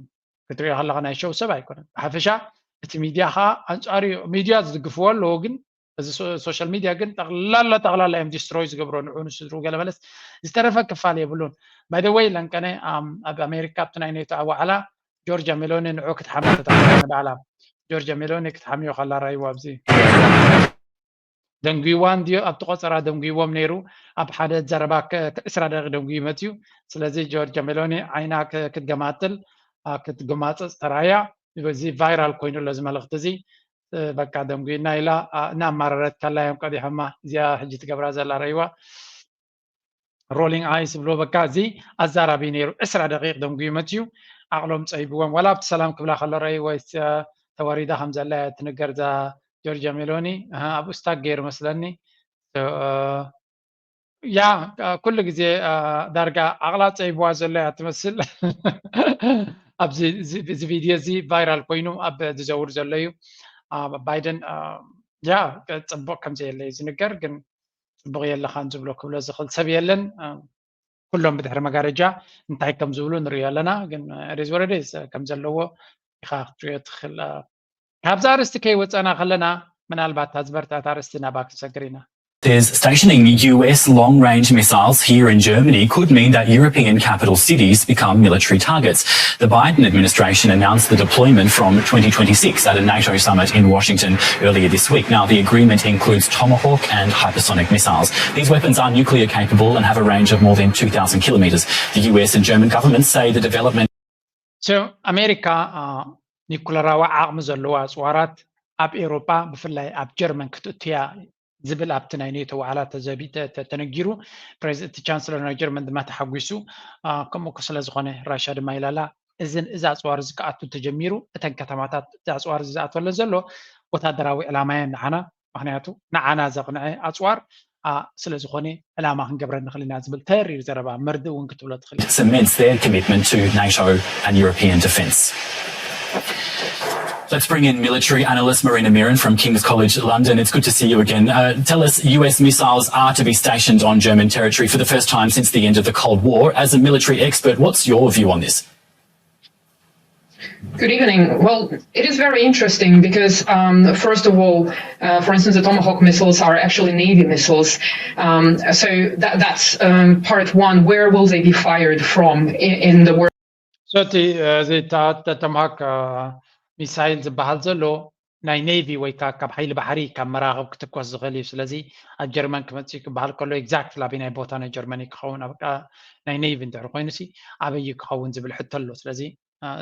ክትሪኦ ከለካ ናይ ሸው ሰብ ኣይኮነን። ብሓፈሻ እቲ ሚድያ ከዓ ኣንፃሪ ሚድያ ዝድግፍዎ ኣለዎ ግን እዚ ሶሻል ሚድያ ግን ጠቕላላ ጠቕላላ እዮም ዲስትሮይ ዝገብሮ ንዑ ንስድሩ ገለ መለስ ዝተረፈ ክፋል የብሉን። By the way ለንቀነ ኣብ ኣሜሪካ ኣብቲ ናይ ኔቶ ኣዋዕላ ጆርጃ ሜሎኒ ንዑ ክትሓሚ ተታባዕላ ጆርጃ ሜሎኒ ክትሓሚዮ ከላ ራይዋ ኣብዚ ደንጉይዋ እንድዮ ኣብቲ ቆፀራ ደንጉይዎም ነይሩ። ኣብ ሓደ ዘረባ ዕስራ ደቂቕ ደንጉዩ መፅዩ። ስለዚ ጆርጃ ሜሎኒ ዓይና ክትገማጥል ክትገማፀፅ ተራያ እዚ ቫይራል ኮይኑ ኣሎ እዚ መልእክቲ እዚ። በቃ ደንጉይና ኢላ እናማረረት ከላ እዮም ቀዲሖማ። እዚኣ ሕጂ ትገብራ ዘላ ረይዋ ሮሊንግ ኣይስ ዝብሎ በቃ እዚ ኣዛራቢ ነይሩ። ዕስራ ደቂቕ ደንጉዩ መፅዩ። ዓቕሎም ፀይብዎም ዋላ ኣብቲ ሰላም ክብላ ከሎ ረይ ወይስ ተወሪዳ ከም ዘላ እያ ትንገር እዛ ጆርጃ ሜሎኒ። ኣብኡ ስታክ ገይሩ መስለኒ። ያ ኩሉ ግዜ ዳርጋ ዓቕላ ፀይብዋ ዘሎ እያ ትመስል። ኣብዚ ቪድዮ እዚ ቫይራል ኮይኑ ኣብ ዝዘውር ዘሎ እዩ። ባይደን ያ ፅቡቅ ከም ዘየለ እዩ ዝንገር ግን ፅቡቅ የለካን ዝብሎ ክብሎ ዝኽእል ሰብ የለን። ኩሎም ብድሕሪ መጋረጃ እንታይ ከም ዝብሉ ንሪኦ ኣለና ግን ሪዝ ወረደ ከም ዘለዎ ኢኻ ክትሪኦ ትኽእል። ካብዛ ኣርእስቲ ከይወፀና ከለና ምናልባት እታ ዝበርትዐት ኣርእስቲ ናባ ክንሰግር ኢና። Says stationing U S long range missiles here in Germany could mean that European capital cities become military targets. The Biden administration announced the deployment from twenty twenty-six at a NATO summit in Washington earlier this week. Now, the agreement includes Tomahawk and hypersonic missiles. These weapons are nuclear capable and have a range of more than two thousand kilometres. The U S and German governments say the development. ኣሜሪካ ኒኩለራዊ ዓቕሚ ዘለዎ ኣፅዋራት ኣብ ኤውሮጳ ብፍላይ ኣብ ጀርመን ክትእቱያ ዝብል ኣብቲ ናይ ኔቶ ዋዕላ ተዘቢ ተነጊሩ። ፕሬዚደንት ቻንስለር ናይ ጀርመን ድማ ተሓጒሱ። ከምኡ ስለ ዝኾነ ራሽያ ድማ ኢላላ እዝን እዚ ኣፅዋር እዚ ክኣቱ ተጀሚሩ እተን ከተማታት እዚ ኣፅዋር እዚ ዝኣትወለን ዘሎ ወታደራዊ ዕላማ እየን ንዓና ምክንያቱ ንዓና ዘቕንዐ ኣፅዋር ስለ ዝኾነ ዕላማ ክንገብረ ንኽእል ኢና ዝብል ተሪር ዘረባ መርድእ እውን ክትብሎ ትኽእል። Cements their commitment to NATO and European defence. Let's bring in military analyst Marina Miron from King's College London. It's good to see you again. Uh, tell us, U S missiles are to be stationed on German territory for the first time since the end of the Cold War. As a military expert, what's your view on this? Good evening. Well, it is very interesting because, um, first of all, uh, for instance, the Tomahawk missiles are actually Navy missiles. Um, so that, that's um, part one. Where will they be fired from in, in the world? So እቲ እዚ ቶማሃክ ሚሳይል ዝበሃል ዘሎ ናይ ኔቪ ወይ ከዓ ካብ ሓይሊ ባሕሪ ካብ መራኽብ ክትኮስ ዝኽእል እዩ። ስለዚ ኣብ ጀርመን ክመፅእ ክበሃል ከሎ exactly ኣበይ ናይ ቦታ ናይ ጀርመን እዩ ክኸውን፣ ኣብ ናይ ኔቪ እንድሕር ኮይኑ ሲ ኣበይ እዩ ክኸውን ዝብል ሕቶ ኣሎ። ስለዚ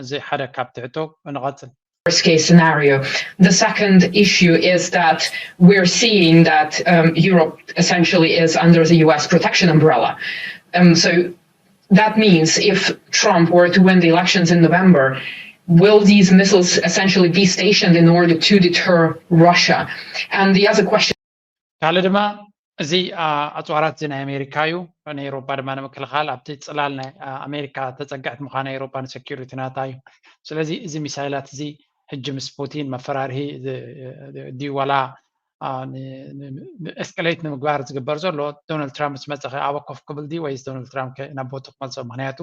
እዚ ሓደ ካብ ትሕቶ ንቐፅል። Worst case scenario. The second issue is that we're seeing that um, Europe essentially is under the U S protection umbrella. Um, so that means if Trump were to win the elections in November, will these missiles essentially be stationed in order to deter Russia? And the other question. ካልእ ድማ እዚ ኣፅዋራት እዚ ናይ ኣሜሪካ እዩ። ንኤውሮጳ ድማ ንምክልኻል ኣብቲ ፅላል ናይ ኣሜሪካ ተፀግዕት ምዃና ኤውሮጳ ንሰኪሪቲ ናታ እዩ። ስለዚ እዚ ሚሳይላት እዚ ሕጂ ምስ ፑቲን መፈራርሂ ድዩ ዋላ ኤስከሌት ንምግባር ዝግበር ዘሎ፣ ዶናልድ ትራምፕ ምስ መፀኸ ኣብ ኮፍ ክብል ድዩ ወይስ ዶናልድ ትራምፕ ናብ ቦቱ ክመልሶ? ምክንያቱ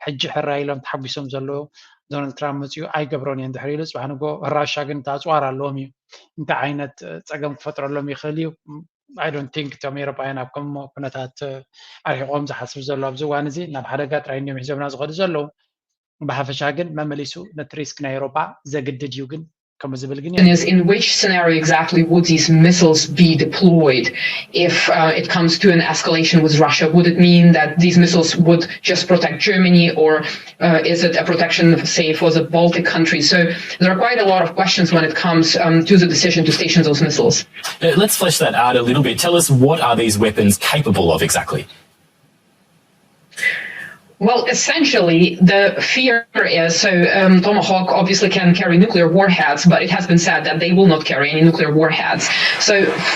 ሕጂ ሕራይ ኢሎም ተሓጒሶም ዘለዉ ዶናልድ ትራምፕ መፅኡ ኣይገብሮን እየ እንድሕር ኢሉ ፅባሕ ንጎ ራሻ ግን ኣፅዋር ኣለዎም እዩ። እንታይ ዓይነት ፀገም ክፈጥረሎም ይኽእል እዩ? I don't think እቶም ኤውሮጳውያን ኣብ ከምኡ ኩነታት ኣርሒቖም ዝሓስብ ዘሎ ኣብዚ እዋን እዚ ናብ ሓደጋ ጥራይ እንዲዮም ሒዞምና ዝኸዱ ዘለዉ። ብሓፈሻ ግን መመሊሱ ነቲ ሪስክ ናይ ኤውሮጳ ዘግድድ እዩ ግን ከምኡ ዝብል ግን is in which scenario exactly would these missiles be deployed if uh, it comes to an escalation with Russia? Would it mean that these missiles would just protect Germany, or uh, is it a protection, say, for the Baltic countries? So there are quite a lot of questions when it comes um, to the decision to station those missiles. Uh, let's flesh that out a little bit. Tell us, what are these weapons capable of exactly? Well, essentially, the fear is so um, Tomahawk obviously can carry nuclear warheads, but it has been said that they will not carry any nuclear warheads. So,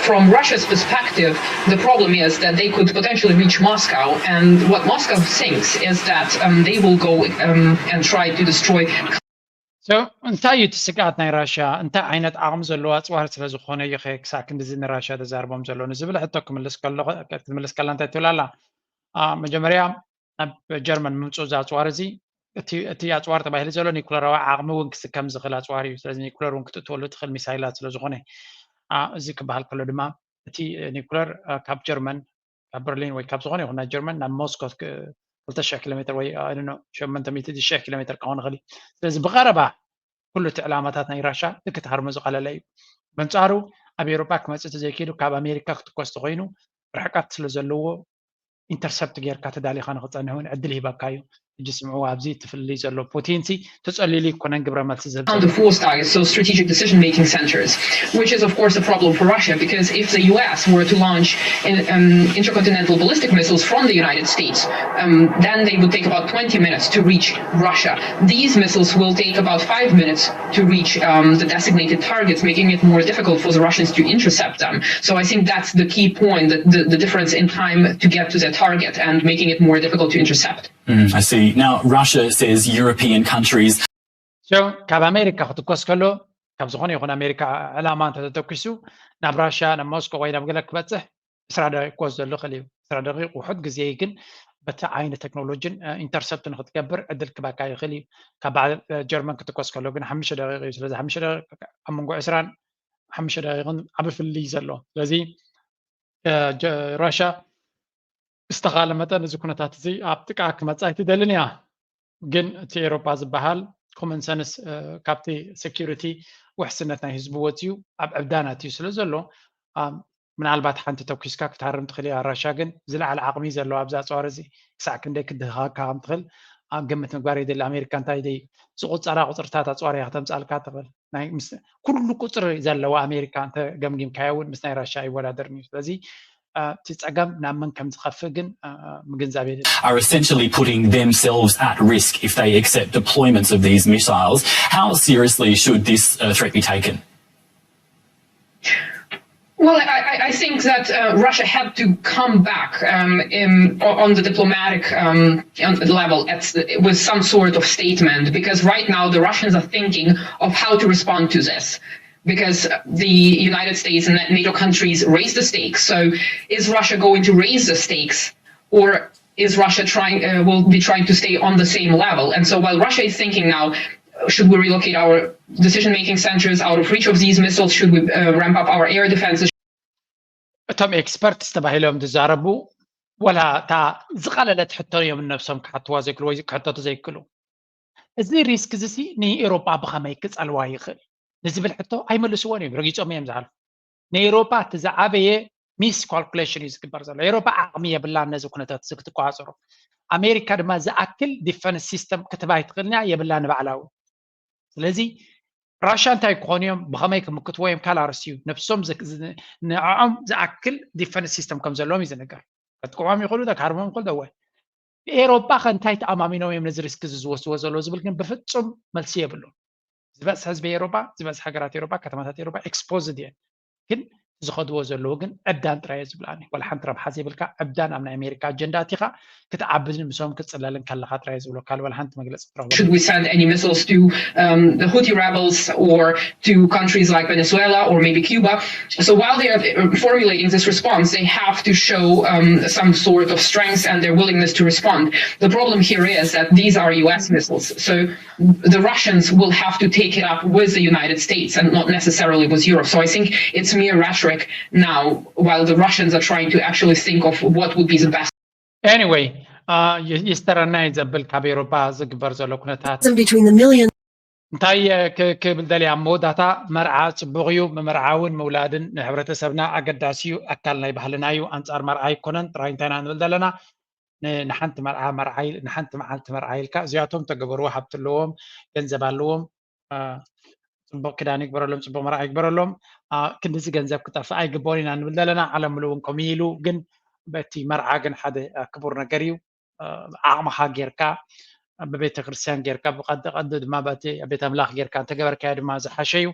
from Russia's perspective, the problem is that they could potentially reach Moscow, and what Moscow thinks is that um, they will go um, and try to destroy So እንታይ እዩ እቲ ስግኣት ናይ ራሽያ? እንታይ ዓይነት ዓቕሚ ዘለዎ ኣፅዋር ስለ ዝኾነ እዩ ክሳብ ክንድዚ ንራሽያ ተዛርቦም ዘሎ ንዝብል ሕቶ ክምልስ ከሎ ክትምልስ ከላ እንታይ ትብል ኣላ? መጀመርያ ናብ ጀርመን ምምፅኡ እዚ ኣፅዋር እዚ እቲ ኣፅዋር ተባሂሉ ዘሎ ኒኩለራዊ ዓቕሚ እውን ክስከም ዝኽእል ኣፅዋር እዩ። ስለዚ ኒኩለር እውን ክትእትወሉ ትኽእል ሚሳይላት ስለ ዝኾነ እዚ ክበሃል ከሎ ድማ እቲ ኒኩለር ካብ ጀርመን ካብ በርሊን ወይ ካብ ዝኾነ ይኹን ናይ ጀርመን ናብ ሞስኮ ክልተ ሽሕ ኪሎ ሜትር ወይ ሸመንተ ሚእቲ ሺሕ ኪሎ ሜትር ክኸውን ይኽእል እዩ። ስለዚ ብቐረባ ኩሉ እቲ ዕላማታት ናይ ራሻ ልክት ሃርሞ ዝቐለለ እዩ። በንጻሩ ኣብ ኤውሮጳ ክመጽእ ተዘይክኢሉ ካብ ኣሜሪካ ክትኮስ ተኮይኑ ርሕቀት ስለ ዘለዎ ኢንተርሰፕት ጌርካ ተዳሊኻ ንክጸንሕ እውን ዕድል ይህበካ እዩ። ሕጂ ስምዑ ኣብዚ እቲ ፍልልይ ዘሎ ፑቲን ሲ ተጸሊሉ ይኮነን ግብረ መልሲ ዝህብ on the force targets, so strategic decision-making centers, which is of course a problem for Russia because if the U S were to launch in, um, intercontinental ballistic missiles from the United States, um, then they would take about twenty minutes to reach Russia. These missiles will take about five minutes to reach um, the designated targets, making it more difficult for the Russians to intercept them. So I think that's the key point, that the, the difference in time to get to their target and making it more difficult to intercept. Mm, I see. Now, Russia says European countries So ካብ ኣሜሪካ ክትኮስ ከሎ ካብ ዝኾነ ይኹን ኣሜሪካ ዕላማ እንተተተኪሱ ናብ ራሽያ ናብ ሞስኮ ወይ ናብ ገለ ክበፅሕ ዕስራ ደቂቅ ክወስደሉ ይኽእል እዩ። ዕስራ ደቂቅ ውሑድ ግዜ እዩ፣ ግን በቲ ዓይነት ቴክኖሎጂን ኢንተርሰፕት ንክትገብር ዕድል ክበካ ይኽእል እዩ። ካብ በዓል ጀርመን ክትኮስ ከሎ ግን ሓሙሽተ ደቂቅ እዩ። ስለዚ ሓሙሽተ ደቂቅ ኣብ መንጎ ዕስራን ሓሙሽተ ደቂቅን ዓቢ ፍልልይ እዩ ዘሎ። ስለዚ ራሽያ ዝተኻለ መጠን እዚ ኩነታት እዚ ኣብ ጥቃ ክመጽእ ኣይትደልን እያ። ግን እቲ ኤውሮጳ ዝበሃል ኮመን ሰንስ ካብቲ ሴኪሪቲ ውሕስነት ናይ ህዝቢ ወፅዩ ኣብ ዕብዳን ኣትዩ ስለ ዘሎ ምናልባት ሓንቲ ተኩስካ ክትሃርም ትኽእል እያ። ራሻ ግን ዝለዓለ ዓቕሚ እዩ ዘለዎ ኣብዚ ኣፅዋር እዚ ክሳዕ ክንደይ ክድህኻካ ከም ትኽእል ግምት ምግባር የድሊ። ኣሜሪካ እንታይ ደይ ዝቁፀራ ቁፅርታት ኣፅዋር እያ ክተምፃልካ ትኽእል። ናይ ምስ ኩሉ ቁፅሪ ዘለዋ ኣሜሪካ እንተ ገምጊምካዮ እውን ምስ ናይ ራሻ ኣይወዳደርን እዩ። ስለዚ እቲ ጸገም ናብ መን ከም ዝኸፍእ ግን ምግንዛብ የድሊ። are essentially putting themselves at risk if they accept deployments of these missiles. How seriously should this uh, threat be taken? Well, I, I think that uh, Russia had to come back um, in, on the diplomatic um, level at, with some sort of statement, because right now the Russians are thinking of how to respond to this. Because the United States and NATO countries raise the stakes. So is Russia going to raise the stakes, or is Russia trying uh, will be trying to stay on the same level? And so while Russia is thinking now, Should we relocate our decision-making centers out of reach of these missiles? Should we uh, ramp up our air defenses? እቶም ኤክስፐርትስ ተባሂሎም ዝዛረቡ፣ ወላ እታ ዝቐለለት ሕቶ እዮም ነብሶም ክሓትዋ ዘይክእሉ ወይ ክሕተቱ ዘይክእሉ። እዚ ሪስክ እዚ ንኤውሮጳ ብኸመይ ክጸልዋ ይኽእል ንዝብል ሕቶ ኣይመልስዎን እዮም፣ ረጊጾም እዮም ዝሓልፉ። ንኤውሮጳ እቲ ዝዓበየ ሚስ ካልኩሌሽን እዩ ዝግበር ዘሎ። ኤውሮጳ ዓቕሚ የብላን ነዚ ኩነታት እዚ ክትቆጻጸሮ። ኣሜሪካ ድማ ዝኣክል ዲፈንስ ሲስተም ክትህባ ኣይትኽእልን እያ፣ የብላን ንባዕላ እውን። ስለዚ ራሻ እንታይ ክኾኑ እዮም፣ ብኸመይ ክምክትዎ እዮም ካልእ ኣርእስቲ እዩ። ነብሶም ንዕኦም ዝኣክል ዲፈንስ ሲስተም ከም ዘለዎም እዩ ዝንገር። ከጥቅዖም ይኽእሉ፣ ከሃርሞም ይኽእሉ። ደወ ኤውሮጳ ከ እንታይ ተኣማሚኖም እዮም ነዚ ሪስክ እዚ ዝወስድዎ ዘለዉ ዝብል ግን ብፍጹም መልሲ የብሉን። ዝበዝሕ ህዝቢ ኤውሮጳ፣ ዝበዝሕ ሃገራት ኤውሮጳ፣ ከተማታት ኤውሮጳ ኤክስፖዝድ እየን። ግን ዝኸድዎ ዘለዉ ግን ዕብዳን ጥራይ እየ ዝብላኒ። ዋላ ሓንቲ ረብሓ ዘይብልካ ዕብዳን ኣብ ናይ ኣሜሪካ ኣጀንዳ ኣቲኻ ክትዓብድን ምስኦም ክትጽለልን ከለኻ ጥራይ እየ ዝብሎ። ካልእ ዋላ ሓንቲ መግለጺ ክትረኽቦ Should we send any missiles to um, the Houthi rebels or to countries like Venezuela or maybe Cuba? So while they are formulating this response, they have to show um, some sort of strength and their willingness to respond. The problem here is that these are U S missiles. So the Russians will have to take it up with the United States and not necessarily with Europe. So I think it's mere rhetoric now, while the Russians are trying to actually think of what would be the best. Anyway, ይስተረና እዩ ዘብል ካብ ኤውሮፓ ዝግበር ዘሎ ኩነታት Between the million እንታይ ክ- ክብል ደልያ ኣብ መወዳእታ፣ መርዓ ጽቡቕ እዩ። ምምርዓውን ምውላድን ንሕብረተሰብና ኣገዳሲ እዩ፣ ኣካል ናይ ባህልና እዩ። ኣንጻር መርዓ ኣይኮነን ጥራይ እንታይ ኢና ንብል ዘለና፣ ን- ንሓንቲ መርዓ መርዓ ኢል- ንሓንቲ መዓልቲ መርዓ ኢልካ እዚኣቶም ተገበርዎ፣ ሃብቲ ኣለዎም፣ ገንዘብ ኣለዎም፣ አ፣ ጽቡቕ ክዳን ይግበረሎም፣ ጽቡቕ መርዓ ይግበረሎም፣ አ፣ ክንዲዚ ገንዘብ ክጠፍእ ኣይግበኦን ኢና ንብል ዘለና። ዓለም ምሉእ እውን ከምኡ ኢሉ፣ ግን በቲ መርዓ ግን ሓደ አ፣ ክቡር ነገር እዩ። ዓቕምኻ ጌርካ፣ ብቤተ ክርስቲያን ጌርካ፣ ብቐዲ ቀዲ ድማ በቲ ቤት ኣምላኽ ጌርካ እንተገበርካዮ ድማ ዝሓሸ እዩ።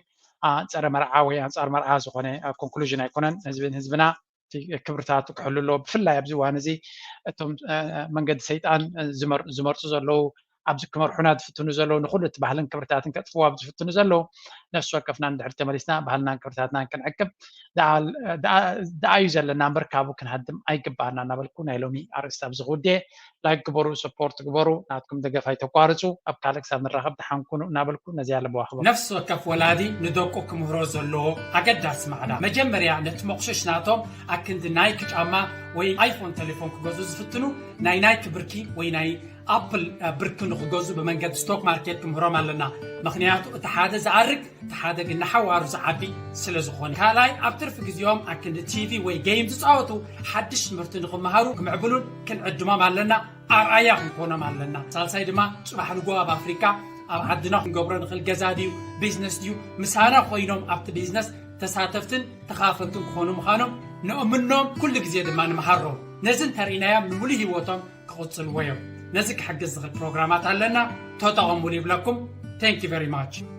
ኣንጸረ መርዓ ወይ ኣንጻር መርዓ ዝኾነ ኮንክሉዥን ኣይኮነን። ህዝብን ህዝብና እቲ ክብርታቱ ክሕሉ ኣለዎ። ብፍላይ ኣብዚ እዋን እዚ እቶም መንገዲ ሰይጣን ዝመርፁ ዘለዉ፣ ኣብዚ ክመርሑና ዝፍትኑ ዘለዉ፣ ንኩሉ እቲ ባህልን ክብርታትን ከጥፍዎ ኣብ ዝፍትኑ ዘለዉ፣ ነፍሲ ወከፍና ንድሕሪ ተመሊስና ባህልናን ክብርታትናን ክንዕቅብ ደኣ እዩ ዘለና እምበር ካብኡ ክንሃድም ኣይግባኣና እናበልኩ ናይ ሎሚ ኣርእስቲ ኣብዚ ክውድኤ። ላይክ ግበሩ፣ ሰፖርት ግበሩ፣ ናትኩም ደገፍ ኣይተቋርፁ። ኣብ ካልእ ክሳብ ንራኸብ ደሓን ኩኑ እናበልኩ ነዚኣ ለበዋ ክበሉ። ነፍሲ ወከፍ ወላዲ ንደቁ ክምህሮ ዘለዎ ኣገዳሲ ማዕዳ መጀመርያ ነቲ መቑሸሽ ናቶም ኣክንዲ ናይኪ ጫማ ወይ ኣይፎን ቴሌፎን ክገዝኡ ዝፍትኑ ናይ ናይኪ ብርኪ ወይ ናይ ኣፕል ብርኪ ንክገዝኡ ብመንገዲ ስቶክ ማርኬት ክምህሮም ኣለና። ምኽንያቱ እቲ ሓደ ዝኣርግ እቲ ሓደ ግን ንሓዋሩ ዝዓቢ ስለ ዝኾነ። ካልኣይ ኣብ ትርፊ ግዜኦም ኣክንዲ ቲቪ ወይ ጌም ዝፃወቱ ሓድሽ ትምህርቲ ንክመሃሩ ክምዕብሉን ክንዕድሞም ኣለና። ኣርኣያ ክንኮኖም ኣለና። ሳልሳይ ድማ ፅባሕ ንግሆ ኣብ ኣፍሪካ ኣብ ዓድና ክንገብሮ ንኽእል ገዛ ድዩ ቢዝነስ ድዩ ምሳና ኮይኖም ኣብቲ ቢዝነስ ተሳተፍትን ተኻፈልትን ክኾኑ ምዃኖም ንእምኖም ኩሉ ግዜ ድማ ንምሃሮም። ነዚ እንተርኢናዮም ንምሉእ ህይወቶም ክቕጽልዎ እዮም። ነዚ ክሕግዝ ዝኽእል ፕሮግራማት ኣለና፣ ተጠቐሙሉ ይብለኩም። Thank you very much።